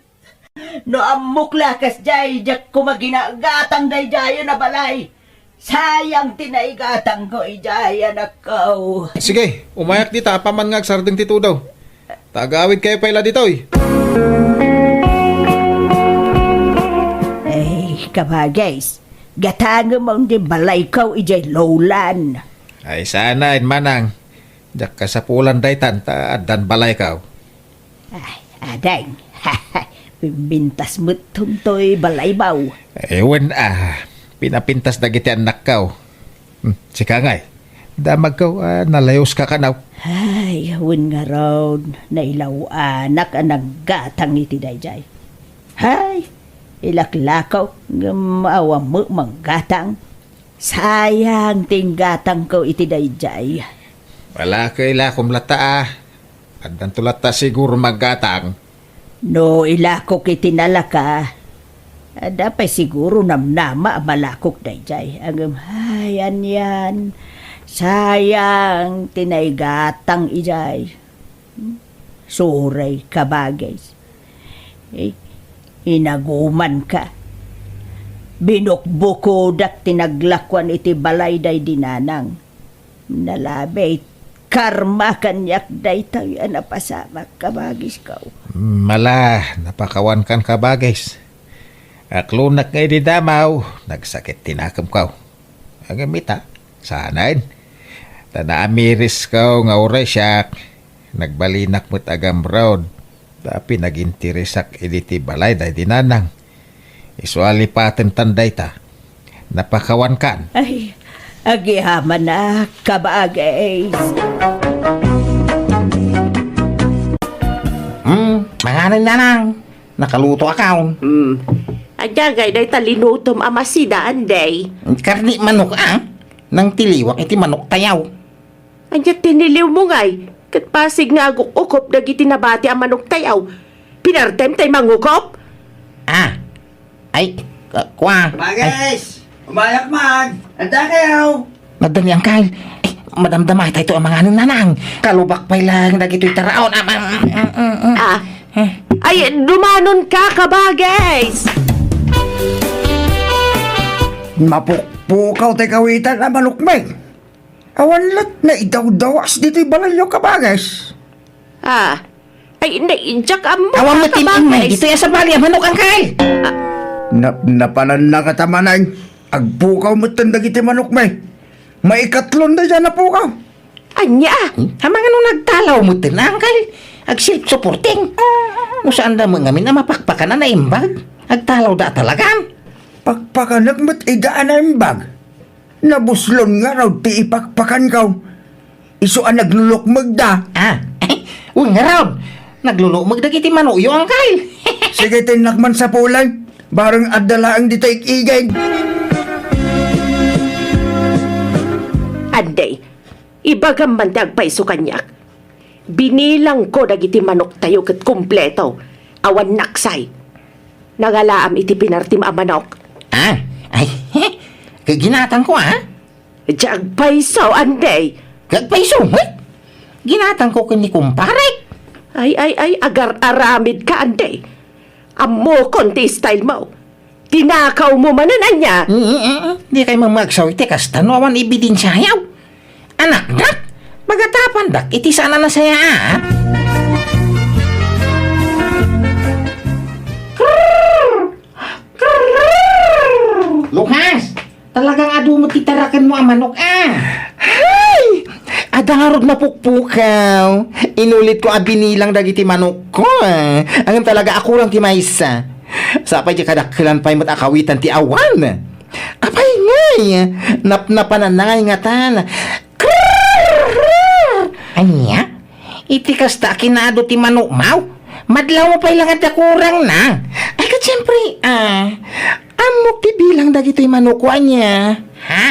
No ammok la kasdiay, diak koma ginagatang daydiayen a balay. Sayang ti naigatangko idiay, anakko. Sige, umayak dita apaman nga agsardeng ti tudo. Ta agawidkayo pay la ditoy. Ay, kabagis, gatangem on ti balayko idiay Lowland. Ay, saan, manang. Diak kasapulan daytan ta addan balayko. Ay, ading. Pimpintas met toy balaymo. Eh, wen a, pinapintas dagiti annakko. Hmm, sika ngay, damagko a nalayoska kano. Ay, wen ngarud, nailaw-anak a nanggatang iti daydiay. Ay, ilaklako, ngem awan met manggatang. Sayang ti inggatangko iti daydiay. Wala, kailakom latta a. Addanto latta siguro manggatang. No ilakok iti nalaka, adda pay siguro namnama a malakok daydiay. Ngem, ay, anian, sayang ti naigatang idiay. Sorry, kabagis. Eh, inagumanka. Binukbukodak ti naglakuan iti balay daydi nanang. Nalabi, karma kaniak daytoy a napasamak, kabagisko. Mala, napakawankan, kabagis. Aklonak nga idi damaw, nagsakit ti nakemko. Ngem ita, saanen. Ta naamirisko nga uray siak, nagbalinak met a gamrod, ta pinaginteresak idi ti balay daydi nanang. Isu a lipatentan dayta. Napakawankan. Ay, agyamanak, kabagis. Hmm, manganen, nanang. Nakaluto akon. Hmm. Ania ngay dayta linutom a masida, Anday? Karni manok, a. Nangtiliwak iti manoktayo. Ania ti niliwmo ngay? Ket basig nga aguk-ukop dagiti nabati a manoktayo. Pinartem tay mangukop? Ah. Ay, ka-, kua. Ay. Bagis! Umayak man! Adda kayo! Nadda ni Angkal. Eh, madamdama tayo a manganen, nanang. Kalubak pay lang dagitoy taraon. Am, am, am, am, am. Ah. Eh. Ay, dumanon ka, kabagis! Mapukpukaw tay kawitan a manokmi. Awan lat naidawdawas ditoy balayyo, kabagis. Ah. Ay, na, diak ammo, awan met kabagis. Ditoy a sabali a manok, Angkal. Ah. Na-, napananna kata manang. Agpukaw metten dagiti manokmi. Maikatlon dayta a napukaw. Ania? Hmm? Amangan no nagtalaw metten, Angkal. Ag-self-supporting. No saanda met ngamin a mapakpakan a naimbag. Agtalawda a talagan. Pakpakanek met ida a naimbag. Nabuslon ngarud ti ipakpakanko. Isu a naglulukmegda. Ah, wen ngarud. Naglulukmeg dagiti manokyo, Angkal. Sige, ti innak man sapulay. Bareng adda laeng dita igid. Anday, ibagam man ti agpayso kaniak. Binilangko dagiti manoktayo ket kompleto, awan naksay. Nangalaam iti pinartim a manok. Ah, ay, ginatangko, ah. Diak agpayso, Anday. Agpayso, eh? Ginatangko ken ni kumparek. Ay, ay, ay, agar-aramidka, Anday. Ammokon ti style mo. Tinakawmo manen, ania? Mm, mm, mm. Dikay mamagsaw iti kasta no awan ebidensiayo. Anaknak, pagatapandak iti saan a nasayaat. Lukas, talagang adu met ti tarakenmo a manok, a. Hay! Adda ngarud napukpukaw. Inulitko a binilang dagiti manokko, a. Ngem talaga a kurang ti maysa. Sapay diay kadakkelan pay met a kawitan ti awan. Apay ngay, napnapananna ngay ngatan. Krrrr! Ania? Iti kasta a kinaadu ti manokmo, madlawmo pay la nga adda kurangna. Ay, ket siempre, a, ammok ti bilang dagitoy manokko, ania? Ha?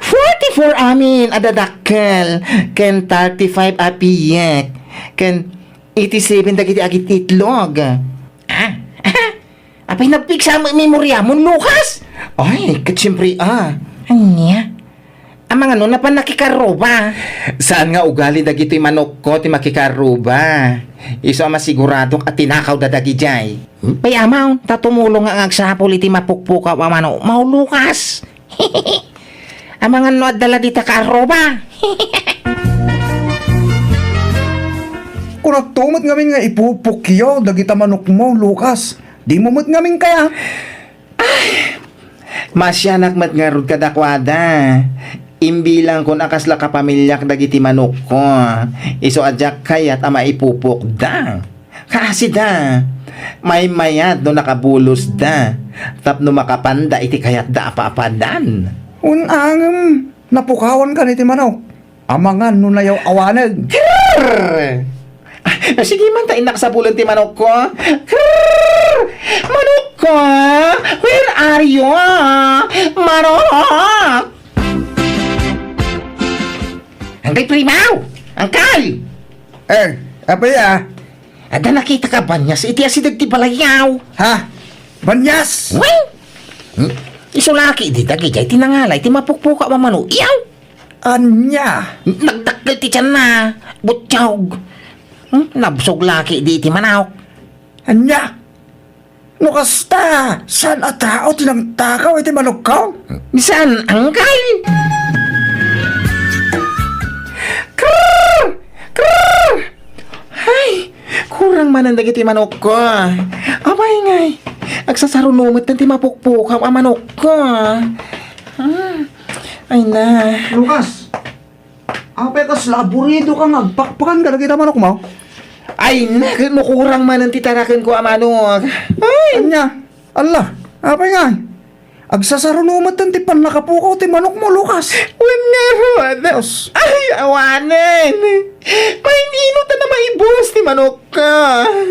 Forty-four amin a dadakkel, ken thirty-five a piek, ken Iti seven dagiti agititlog. Ah? Apay nagpigsa met memoriamon, Lucas? Ay, ket siempre, ah. Ania? Amangan no napan nakikarruba? Saan nga ugali dagitoy manokko ti makikarruba. Isu a masiguradok a tinakawda dagidiay. Hmm? Pay amaw, ta tumulong nga agsapul iti mapukpukaw a manokmo, Lucas. Amangan no adda la dita kaarruba. Kunakto met ngamin nga ipupokyo dagita manokmo, Lucas. Dimo met ngamin kayat. Ay, masianak met ngarud kadakuada. Imbilangkon a kasla kapamiliak dagiti manokko. Isu a diak kayat a maipupokda. Kaasida, maymayat no nakabulosda tapno makapanda iti kayatda a paapadan. Wen, ngem napukawankan iti manok. Amangan no nayaw-awaneg. Krrr! Ah, sige man ta innak sapulen ti manokko. Krrr! Manokko! Where are you? Manok! Angkay Primaw! Angkay! Eh, apay a? Adda nakitaka a banias iti asideg ti balayyo. Ha? Banias? Wen? Hmm? Isu la ketdi dagidiay ti nangala iti mapukpukaw a manok. Iyaw! Ania? Nagdakkel ti tianna. Butiaw. Hmm? Nabsog la ketdi iti manok. Ania? No kasta, saan a tao ti nangtakaw iti manokko? Saan, angkay? Krrr! Krrr! Ay, kurang manen dagiti manokko. Apay ngay, agsasaruno metten ti mapukpukaw a manokko. Ah, ay na. Lucas, apay kasla aburidoka nga agpakpakan kadagita manokmo? Ay na, ket no kurang manen ti tarakenko a manok. Ay! Ania? Alla, apay ngay? Agsasaruno metten ti pannakapukaw ti manokmo, Lucas. Wen ngarud. Dios. Ay, awanen. Main-inot a namaibus ti manokko.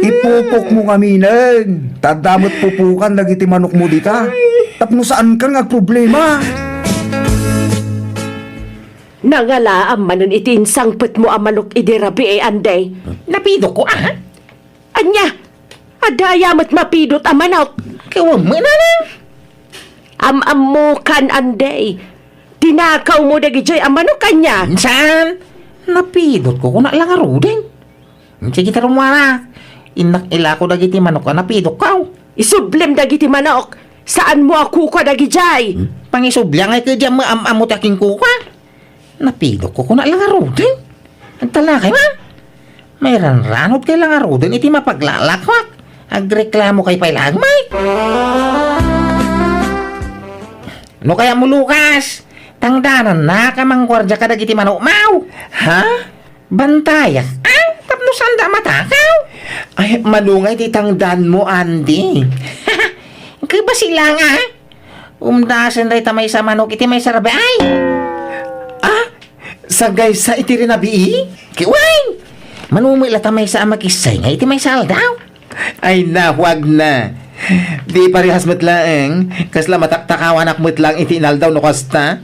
Ipupokmo ngaminen. Ta adda met pupukan dagiti manokmo dita. Ay. Tapno saankan nga agproblema. Nangalaam manen iti insangpetmo a manok idi rabii, Andy. Napidokko, a? Ania? Adda aya met mapidot a manok? Ket wen met, nanang. Am-ammokan, Andy. Tinakawmo dagidiay a manok, ania? Saan? Napidotko, kuna la ngaruden. Sige, ta rummuar. Innak ilako dagiti manok a napidokko. Isublem dagiti manok. Saanmo a kukua dagidiay. Hmm? Pangisubli ngay ket diak am-ammo ti akinkukua. Napidokko, kuna la ngaruden. Agtalakay man. Mairanranodkay la ngaruden iti mapaglalakwak. Agreklamokay pay laeng, may. No kayatmo, Lucas, tangdanannak a mangguardia kadagiti manokmo. Ha? Bantayak. Ay, tapno saanda a matakaw. Ay, mano ngay ti tangdanmo, Andy. Kibasi la nga. Umdasen dayta maysa a manok iti maysa a rabii. Ah? Sagaysa iti rinabii? Ket wen! Mano met la ta maysa a makisay nga iti maysa a aldaw? Ay, nahuagna. Di parehas met laeng, kasla mataktakawanak met laeng iti inaldaw no kasta.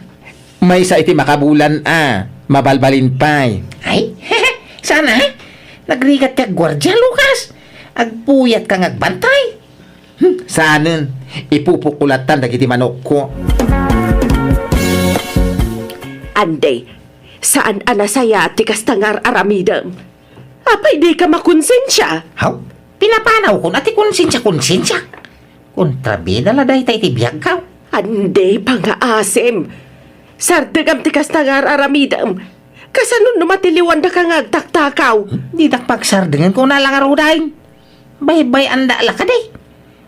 Maysa iti makabulan a, mabalbalin pay. Ay, sana, nagrigat ti agguardia, Lucas. Agpuyatka nga agbantay. Hmm, saanen, ipupokko lattan dagiti manokko. Andy, saan a nasayaat ti kasta nga ar-aramidem. Apay dika makonsensia? Haw? Pinapanawkon a ti konsensia, konsensia. Kontrabida la dayta iti biagko. Andy, pangaasim. Sardegam ti kasta nga ar-aramidem. Kasano no matiliwandaka nga agtaktakaw? Didak pagsardengen, kuna la ngaruden. Baybay-anda la kadi.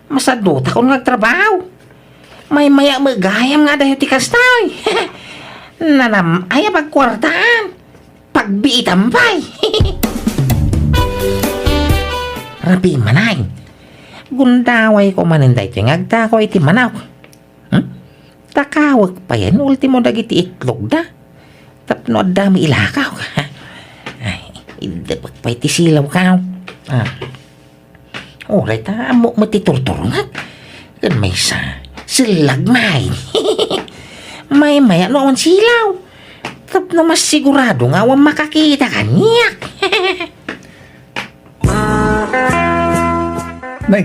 Masadutakon nga agtrabaho. Maymaya met gayam nga adayo ti kasta. Nanam-ay a pagkuartaan. Pagbiitam pay. Rabii manen. Gundawayko manen daytoy nga agtakaw iti manok. Hmm? Takawek pay no ultimo dagiti itlogda. Tapno adda met ilakaw. Ay, iddepek pay ti silawko. Ah. Uray ta ammok met ti turturnget. Ken maysa, sellag met. Maymaya no awan silaw. Tapno masigurado nga awan makakita kaniak. Nay,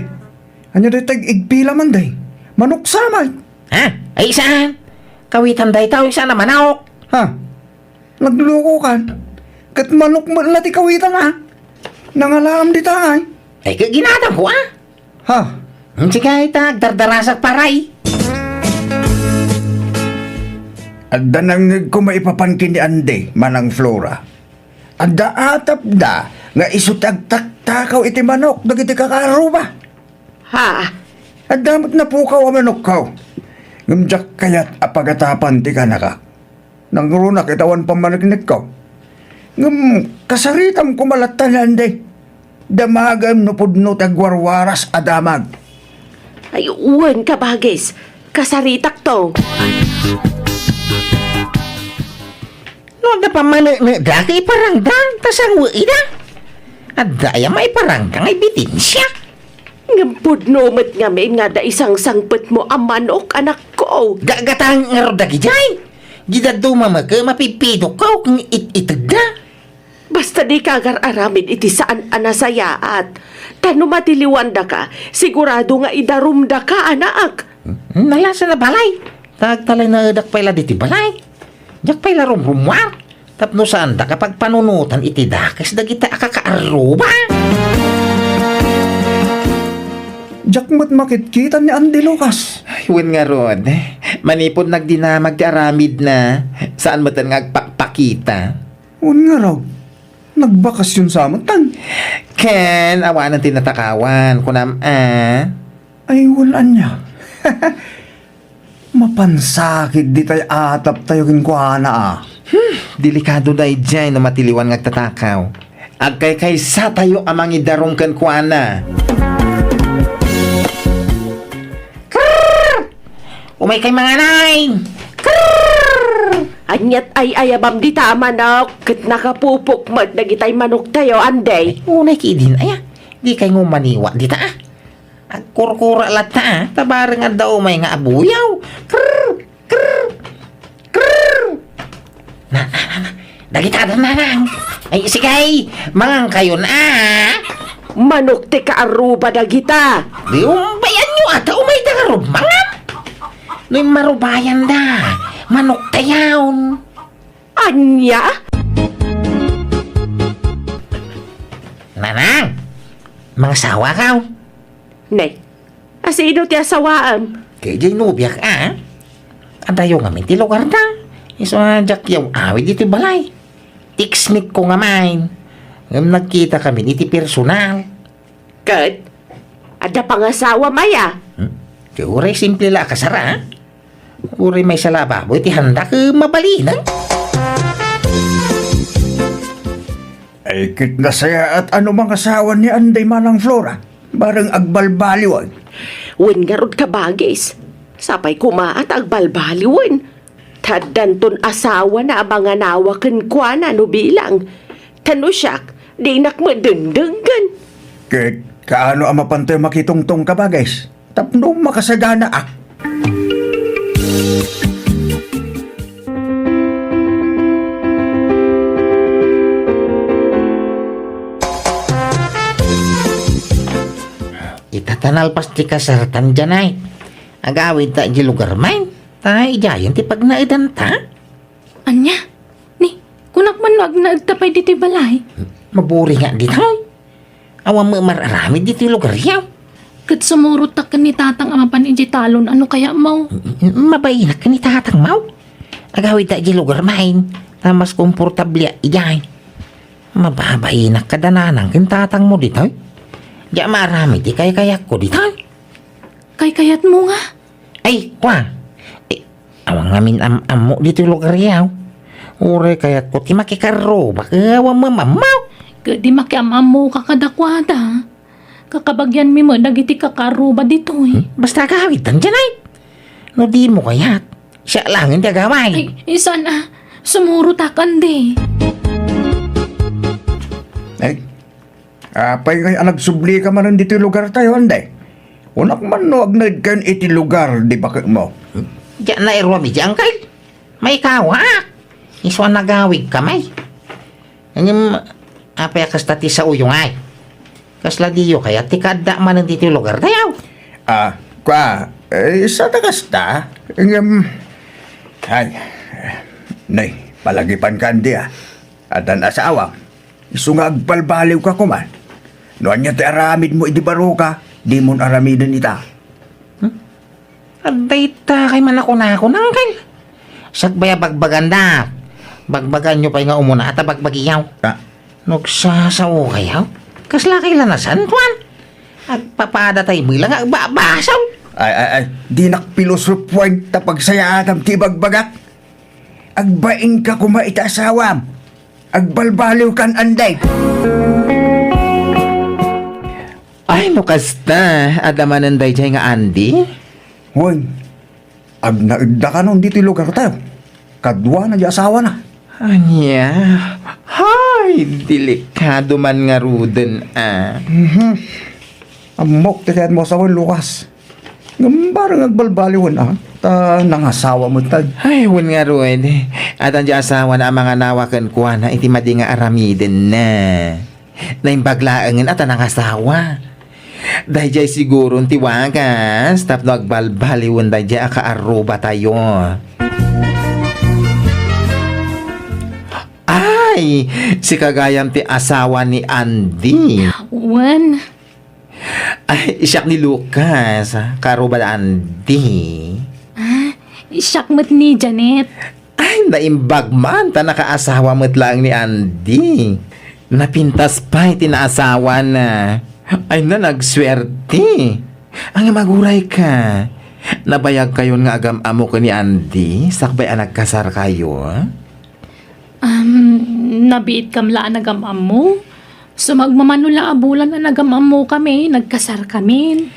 ania dayta igpila man, day? Manok sa met. Ha? Ay, saan? Kawitan dayta, saan a manok? Ha? Naglukokan. Ket manok met la ti kawitan, a. Nangalaam dita, ay. Ay, ket ginatangko, a. Ha? Sige, ta agdardarasak pay. Adda nangngegko maipapan ken ni Andy, Manang Flora. Adda atapda nga isu ti agtaktakaw iti manok dagiti kakaarruba. Ha? Adda met napukaw a manokko. Ngem diak kayat a pagatapan ti kanakak. Nangrunak iti awan pammaneknekko. Ngem kasaritam koma latta ni Andy. Damagem no pudno ti agwarwaras a damag. Ay, wen, kabagis. Kasaritakto. No adda pammaneknekda ket iparangda, ta sangoenda. Adda aya maiparangda nga ebidensya? Ngem pudno met ngamin nga adda isangsangpetmo a manok, anakko. Gagatang ngarud dagidiay. Di dadduma met ket mapipidokko ken it-itedda. Basta dika agar-aramid iti saan a nasayaat. Ta no matiliwandaka, sigurado nga idarumdaka, anak. Nalasan a balay. Ta agtalinaedak pay la ditoy balay. Diak pay la rumrummuar. Tapno saandaka pagpanunotan iti dakes dagita a kakaarruba. Diak met makitkitan ni Andy Lucas. Ay, wen ngarud. Manipud nagdinamag ti aramidna, saan met nga agpakpakita. Wen ngarud, nagbakasyon sa met tan. Ken, awanen ti natakawan, kunam, a? Ay, wen ania. Mapansakit ditay ataptayo kenkuana, a. Hmm, delikado daydiay no matiliwan nga agtatakaw. Agkaykaysatayo a mangidarum kenkuana. Krrr! Umaykay mangan. Krrr! Aniat ay-ayabam dita a manok, ket nakapupok met dagitay manoktayo, Andy. Ay, unay ki idin, aya. Dikay nga umaniwa dita, a. Agkurkura latta, a. Ta bareng adda umay nga abuyaw. Krrr! Krrr! Krrr! Na, na, na, na. Dagita da, nanang. Ay, sige, mangankayon, a. Manok ti kaarruba dagita. Di umbayanyo, a, ta umayda ngarud mangan. No immarubayanda, manoktayon. Ania? Nanang, mangasawakaw? Ne, asino ti asawaem? Ket diay nobiak, a. Adayo ngamin ti lugarda. Isu a diak yaw-awid iti balay. Text-ko ngamin. Ngem nagkitakamin iti personal. Ket, adda pangasawam aya? Hmm? Ket uray simple la a kasar, a. Uray maysa la a baboy ti handa ket mabalinen. Ay, ket nasayaat a no mangasawa ni Andy, Manang Flora, bareng agbalbaliwen. Wen ngarud, kabagis. Sapay koma ta agbalbaliwen. Ta addanton asawana a manganawa kenkuana no bilang. Ta no siak, dinak met dengdenggen. Ket kaano a mapantayo makitungtong, kabagis? Tapno makasaganaak. Ita ta nalpas ti kasartan, Janay. Agawidta idiay lugar main. Ta idiayen ti pagnaedanta. Ania? Ni, kunak man no agnaedta pay ditoy balay. Maburinga ditoy. Awan met mar-aramid ditoy lugaryo. Ket sumurot ta ken ni tatang a mapan idiay talon, ano kaya, maw? M-, mabainak ken ni tatang, maw. Agawidta idiay lugar main. Ta mas komportable idiay. Mababainak kada nanang ken tatangmo ditoy. Diak maaramid ti kaykayatko ditoy. Kaykayatmo nga? Ay, kua. Eh, awan ngamin am-ammo ditoy lugaryo. Uray kayatko ti makikarrubak, eh, awan mamammaw. Ket di makiam-ammoka kadakuada. Kakabagianmi met dagiti kakaarruba ditoy. Hmm? Basta agawidtan, Janay. No dimo kayat, siak laengen ti agaway. Ay, isan a, sumurot a, Andy. Ay, apay ngay a nagsublika manen ditoy lugartayo, Andy? Kunak man no agnaedkayon iti lugar di baketmo. Diak nairuam iti angkel. Maikawaak. Isu a nagawidka, may. Ngem, apay a kasta ti saoyo ngay? Kasla diyo kayat ti kaadda manen ditoy lugartayo? Ah, kua, eh, sada kasta. Ngem, ay, nay, palagipan ka, Andy, ah. Addan asawam. Isu nga agbalbaliw ka koma. No ania ti aramidmo idi baro ka, dimon aramiden ita. Hmm? Adda ita kay manakunakon, Uncle. Sakbay a bagbaganda. Bagbaganyo pay nga umuna ta bagbagiyaw. Ah. Nagsasao kayaw? Kasla kay lanasan, kuan? Agpapada tay mila nga agbabasol. Ay, ay, ay. Dinak pilosopuan ta pagsayaatan ti ibagbagak. Agbain ka koma iti asawam. Agbalbaliw kan, Andy. Ay, no kasta, adda manen daydiay nga Andy? Wen, agnaedda kanon ditoy lugartayo. Kaduana di asawana. Ania? Hay, delikado man ngaruden, a. Mhm. Ammok ti kayatmo a sawen, Lucas. Ngem bareng agbalbaliwen, a. Ta nangasawa metten. Ay, wen ngarud. Addan di asawana a manganawa kenkuana iti madi nga aramidenna. Naimbag laengen a ta nangasawa. Daydiay siguron ti wagas tapno agbalbaliwen daydiay a kaarrubatayo. Ay, sika gayam ti asawa ni Andy. Wen. Ay, siak ni Lucas, kaarruba da Andy. Ah, siak met ni Janet. Ay, naimbag man ta nakaasawa met laeng ni Andy. Napintas pay ti naasawana. Ay na, nagsuerte. Ngem aguray ka. Nabayag kayon nga agam-ammo ken ni Andy sakbay a nagkasar kayo? Um, nabiit kam la a nagam-ammo? Sumagmamano la a bulan a nagam-ammo kami, nagkasar kami.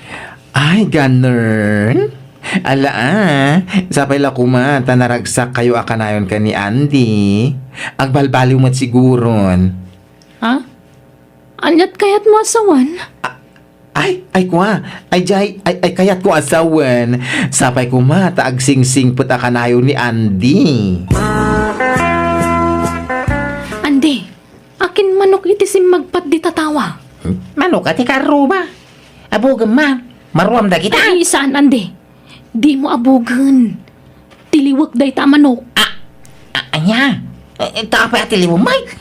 Ay, ganun? Ala, ah. Sapay la koma ta naragsak kayo a kanayon ken ni Andy. Agbalbaliw met siguron. Ha? Aniat kayatmo a sawen? A-, ay, ay, kua. Ay, jay, ay, ay, kayatko a sawen. Sapay koma ta agsingsingpet a kanayon ni Andy. Andy, akin manok iti simmagpat dita tawa? Manok a ti kaarruba. Abugem man. Maruam dagita. Ay, saan, Andy? Dimo abugen. Tiliwek dayta a manok. A, a, ania? E, e, ta apay a tiliwem, Mike?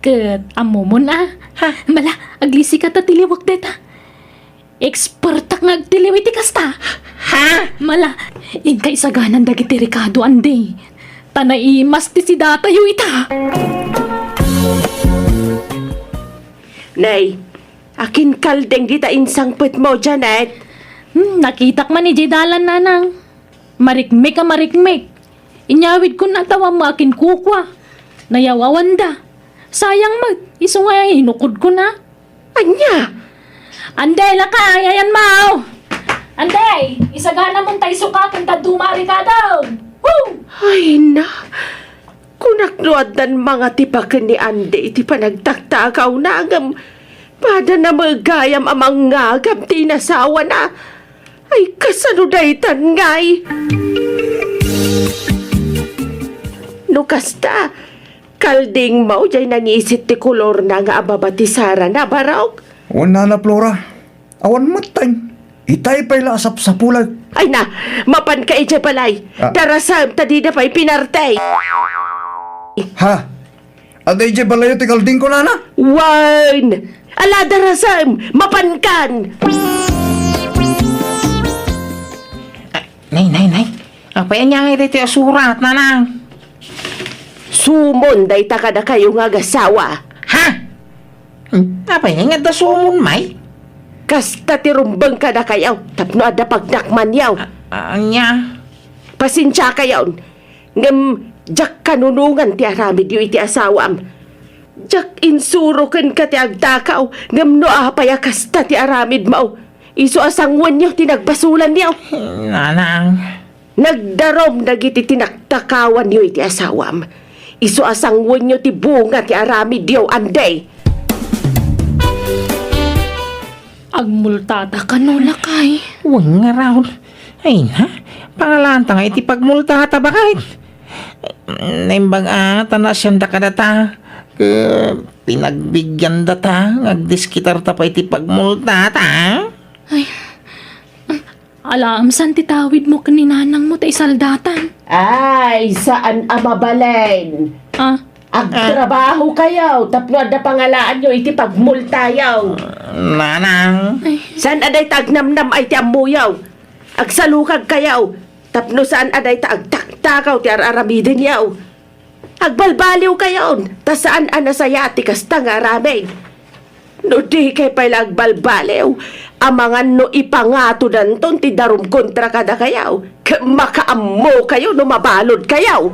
Ket ammomon a. Ha? Mala, aglisika ta tiliwek dayta. Expertak nga agtiliw iti kasta. Ha? Mala, inka isaganan dagiti rekado, Andy. Ta naimas ti sidatayo ita. Nay, akin kaldeng dita insangpetmo, Janet? Hmm, nakitak man idiay dalan, nanang. Marikmek a marikmek. Inyawidkon a tawammo akin kukua. Nayaw-awanda. Sayang met, isu nga inukodkon a. Ania? Anday, lakay, ayan mo! Anday, isagana mon tay sukaten ta dumari kadam! Woo! Ay na, kunak no addan mangatipaken ni Andy iti panagtaktakawna, ngem pada na met gayam a mangngagam ti inasawana. Ay, kasano daytan ngay? No kasta, kaldingmo jay nangisit ti kolorna nga ababa ti sarana, barok? Wen, Nana Flora. Awan metten. Itay pay la a sapsapulek. Ay na, mapanka idiay balay. Ah. Darasem ta dida pay pinartay. Ha? Adda idiay balayo ti kaldingko, Nana? Wen! Ala, darasem! Mapankan! Ah, nay, nay, nay. Apay ania nga iti asurat, nanang? Sumon dayta kadakayo nga agasawa. Ha? Hmm, apay nga adda sumon, may? Kasta ti rumbeng kadakayo, tapno adda pagnakmanyo. Ah, ania? Pasensiakayon, ngem diak kanunongan ti aramidyo iti asawam. Diak insuro kenka ti agtakaw, ngem no apay a kasta ti aramidmo, isu a sanguenyo ti nagbasolanyo. Nanang. Nagdarum dagiti tinaktakawanyo iti asawam. Isu a sanguenyo ti bunga ti aramidyo, Andy. Agmultata kano, lakay? Wen ngarud. Ay na, pangalanta nga iti pagmultata, baket. Naimbag a, ta naasianda kadata. Ket pinagbigyan data nga agdiskitarta pay ti pagmultata. Ay, alaem saan ti tawidmo ken ni nanangmo ta isaldatan? Ay, saan a mabalin. Ah? Agtrabaho kayo tapno adda pangalaanyo iti pagmultayo. Nanang. Saan a dayta agnamnam ay ti ammoyo. Agsalukag kayo tapno saan a dayta agtaktakaw ti ar-aramidenyo. Agbalbaliw kayon, ta saan a nasayaat ti kasta nga aramid. No di kay pay la agbalbaliw, amangan no ipangatodanton ti darum kontra kadakayo, ket makaammo kayo no mabalud kayo.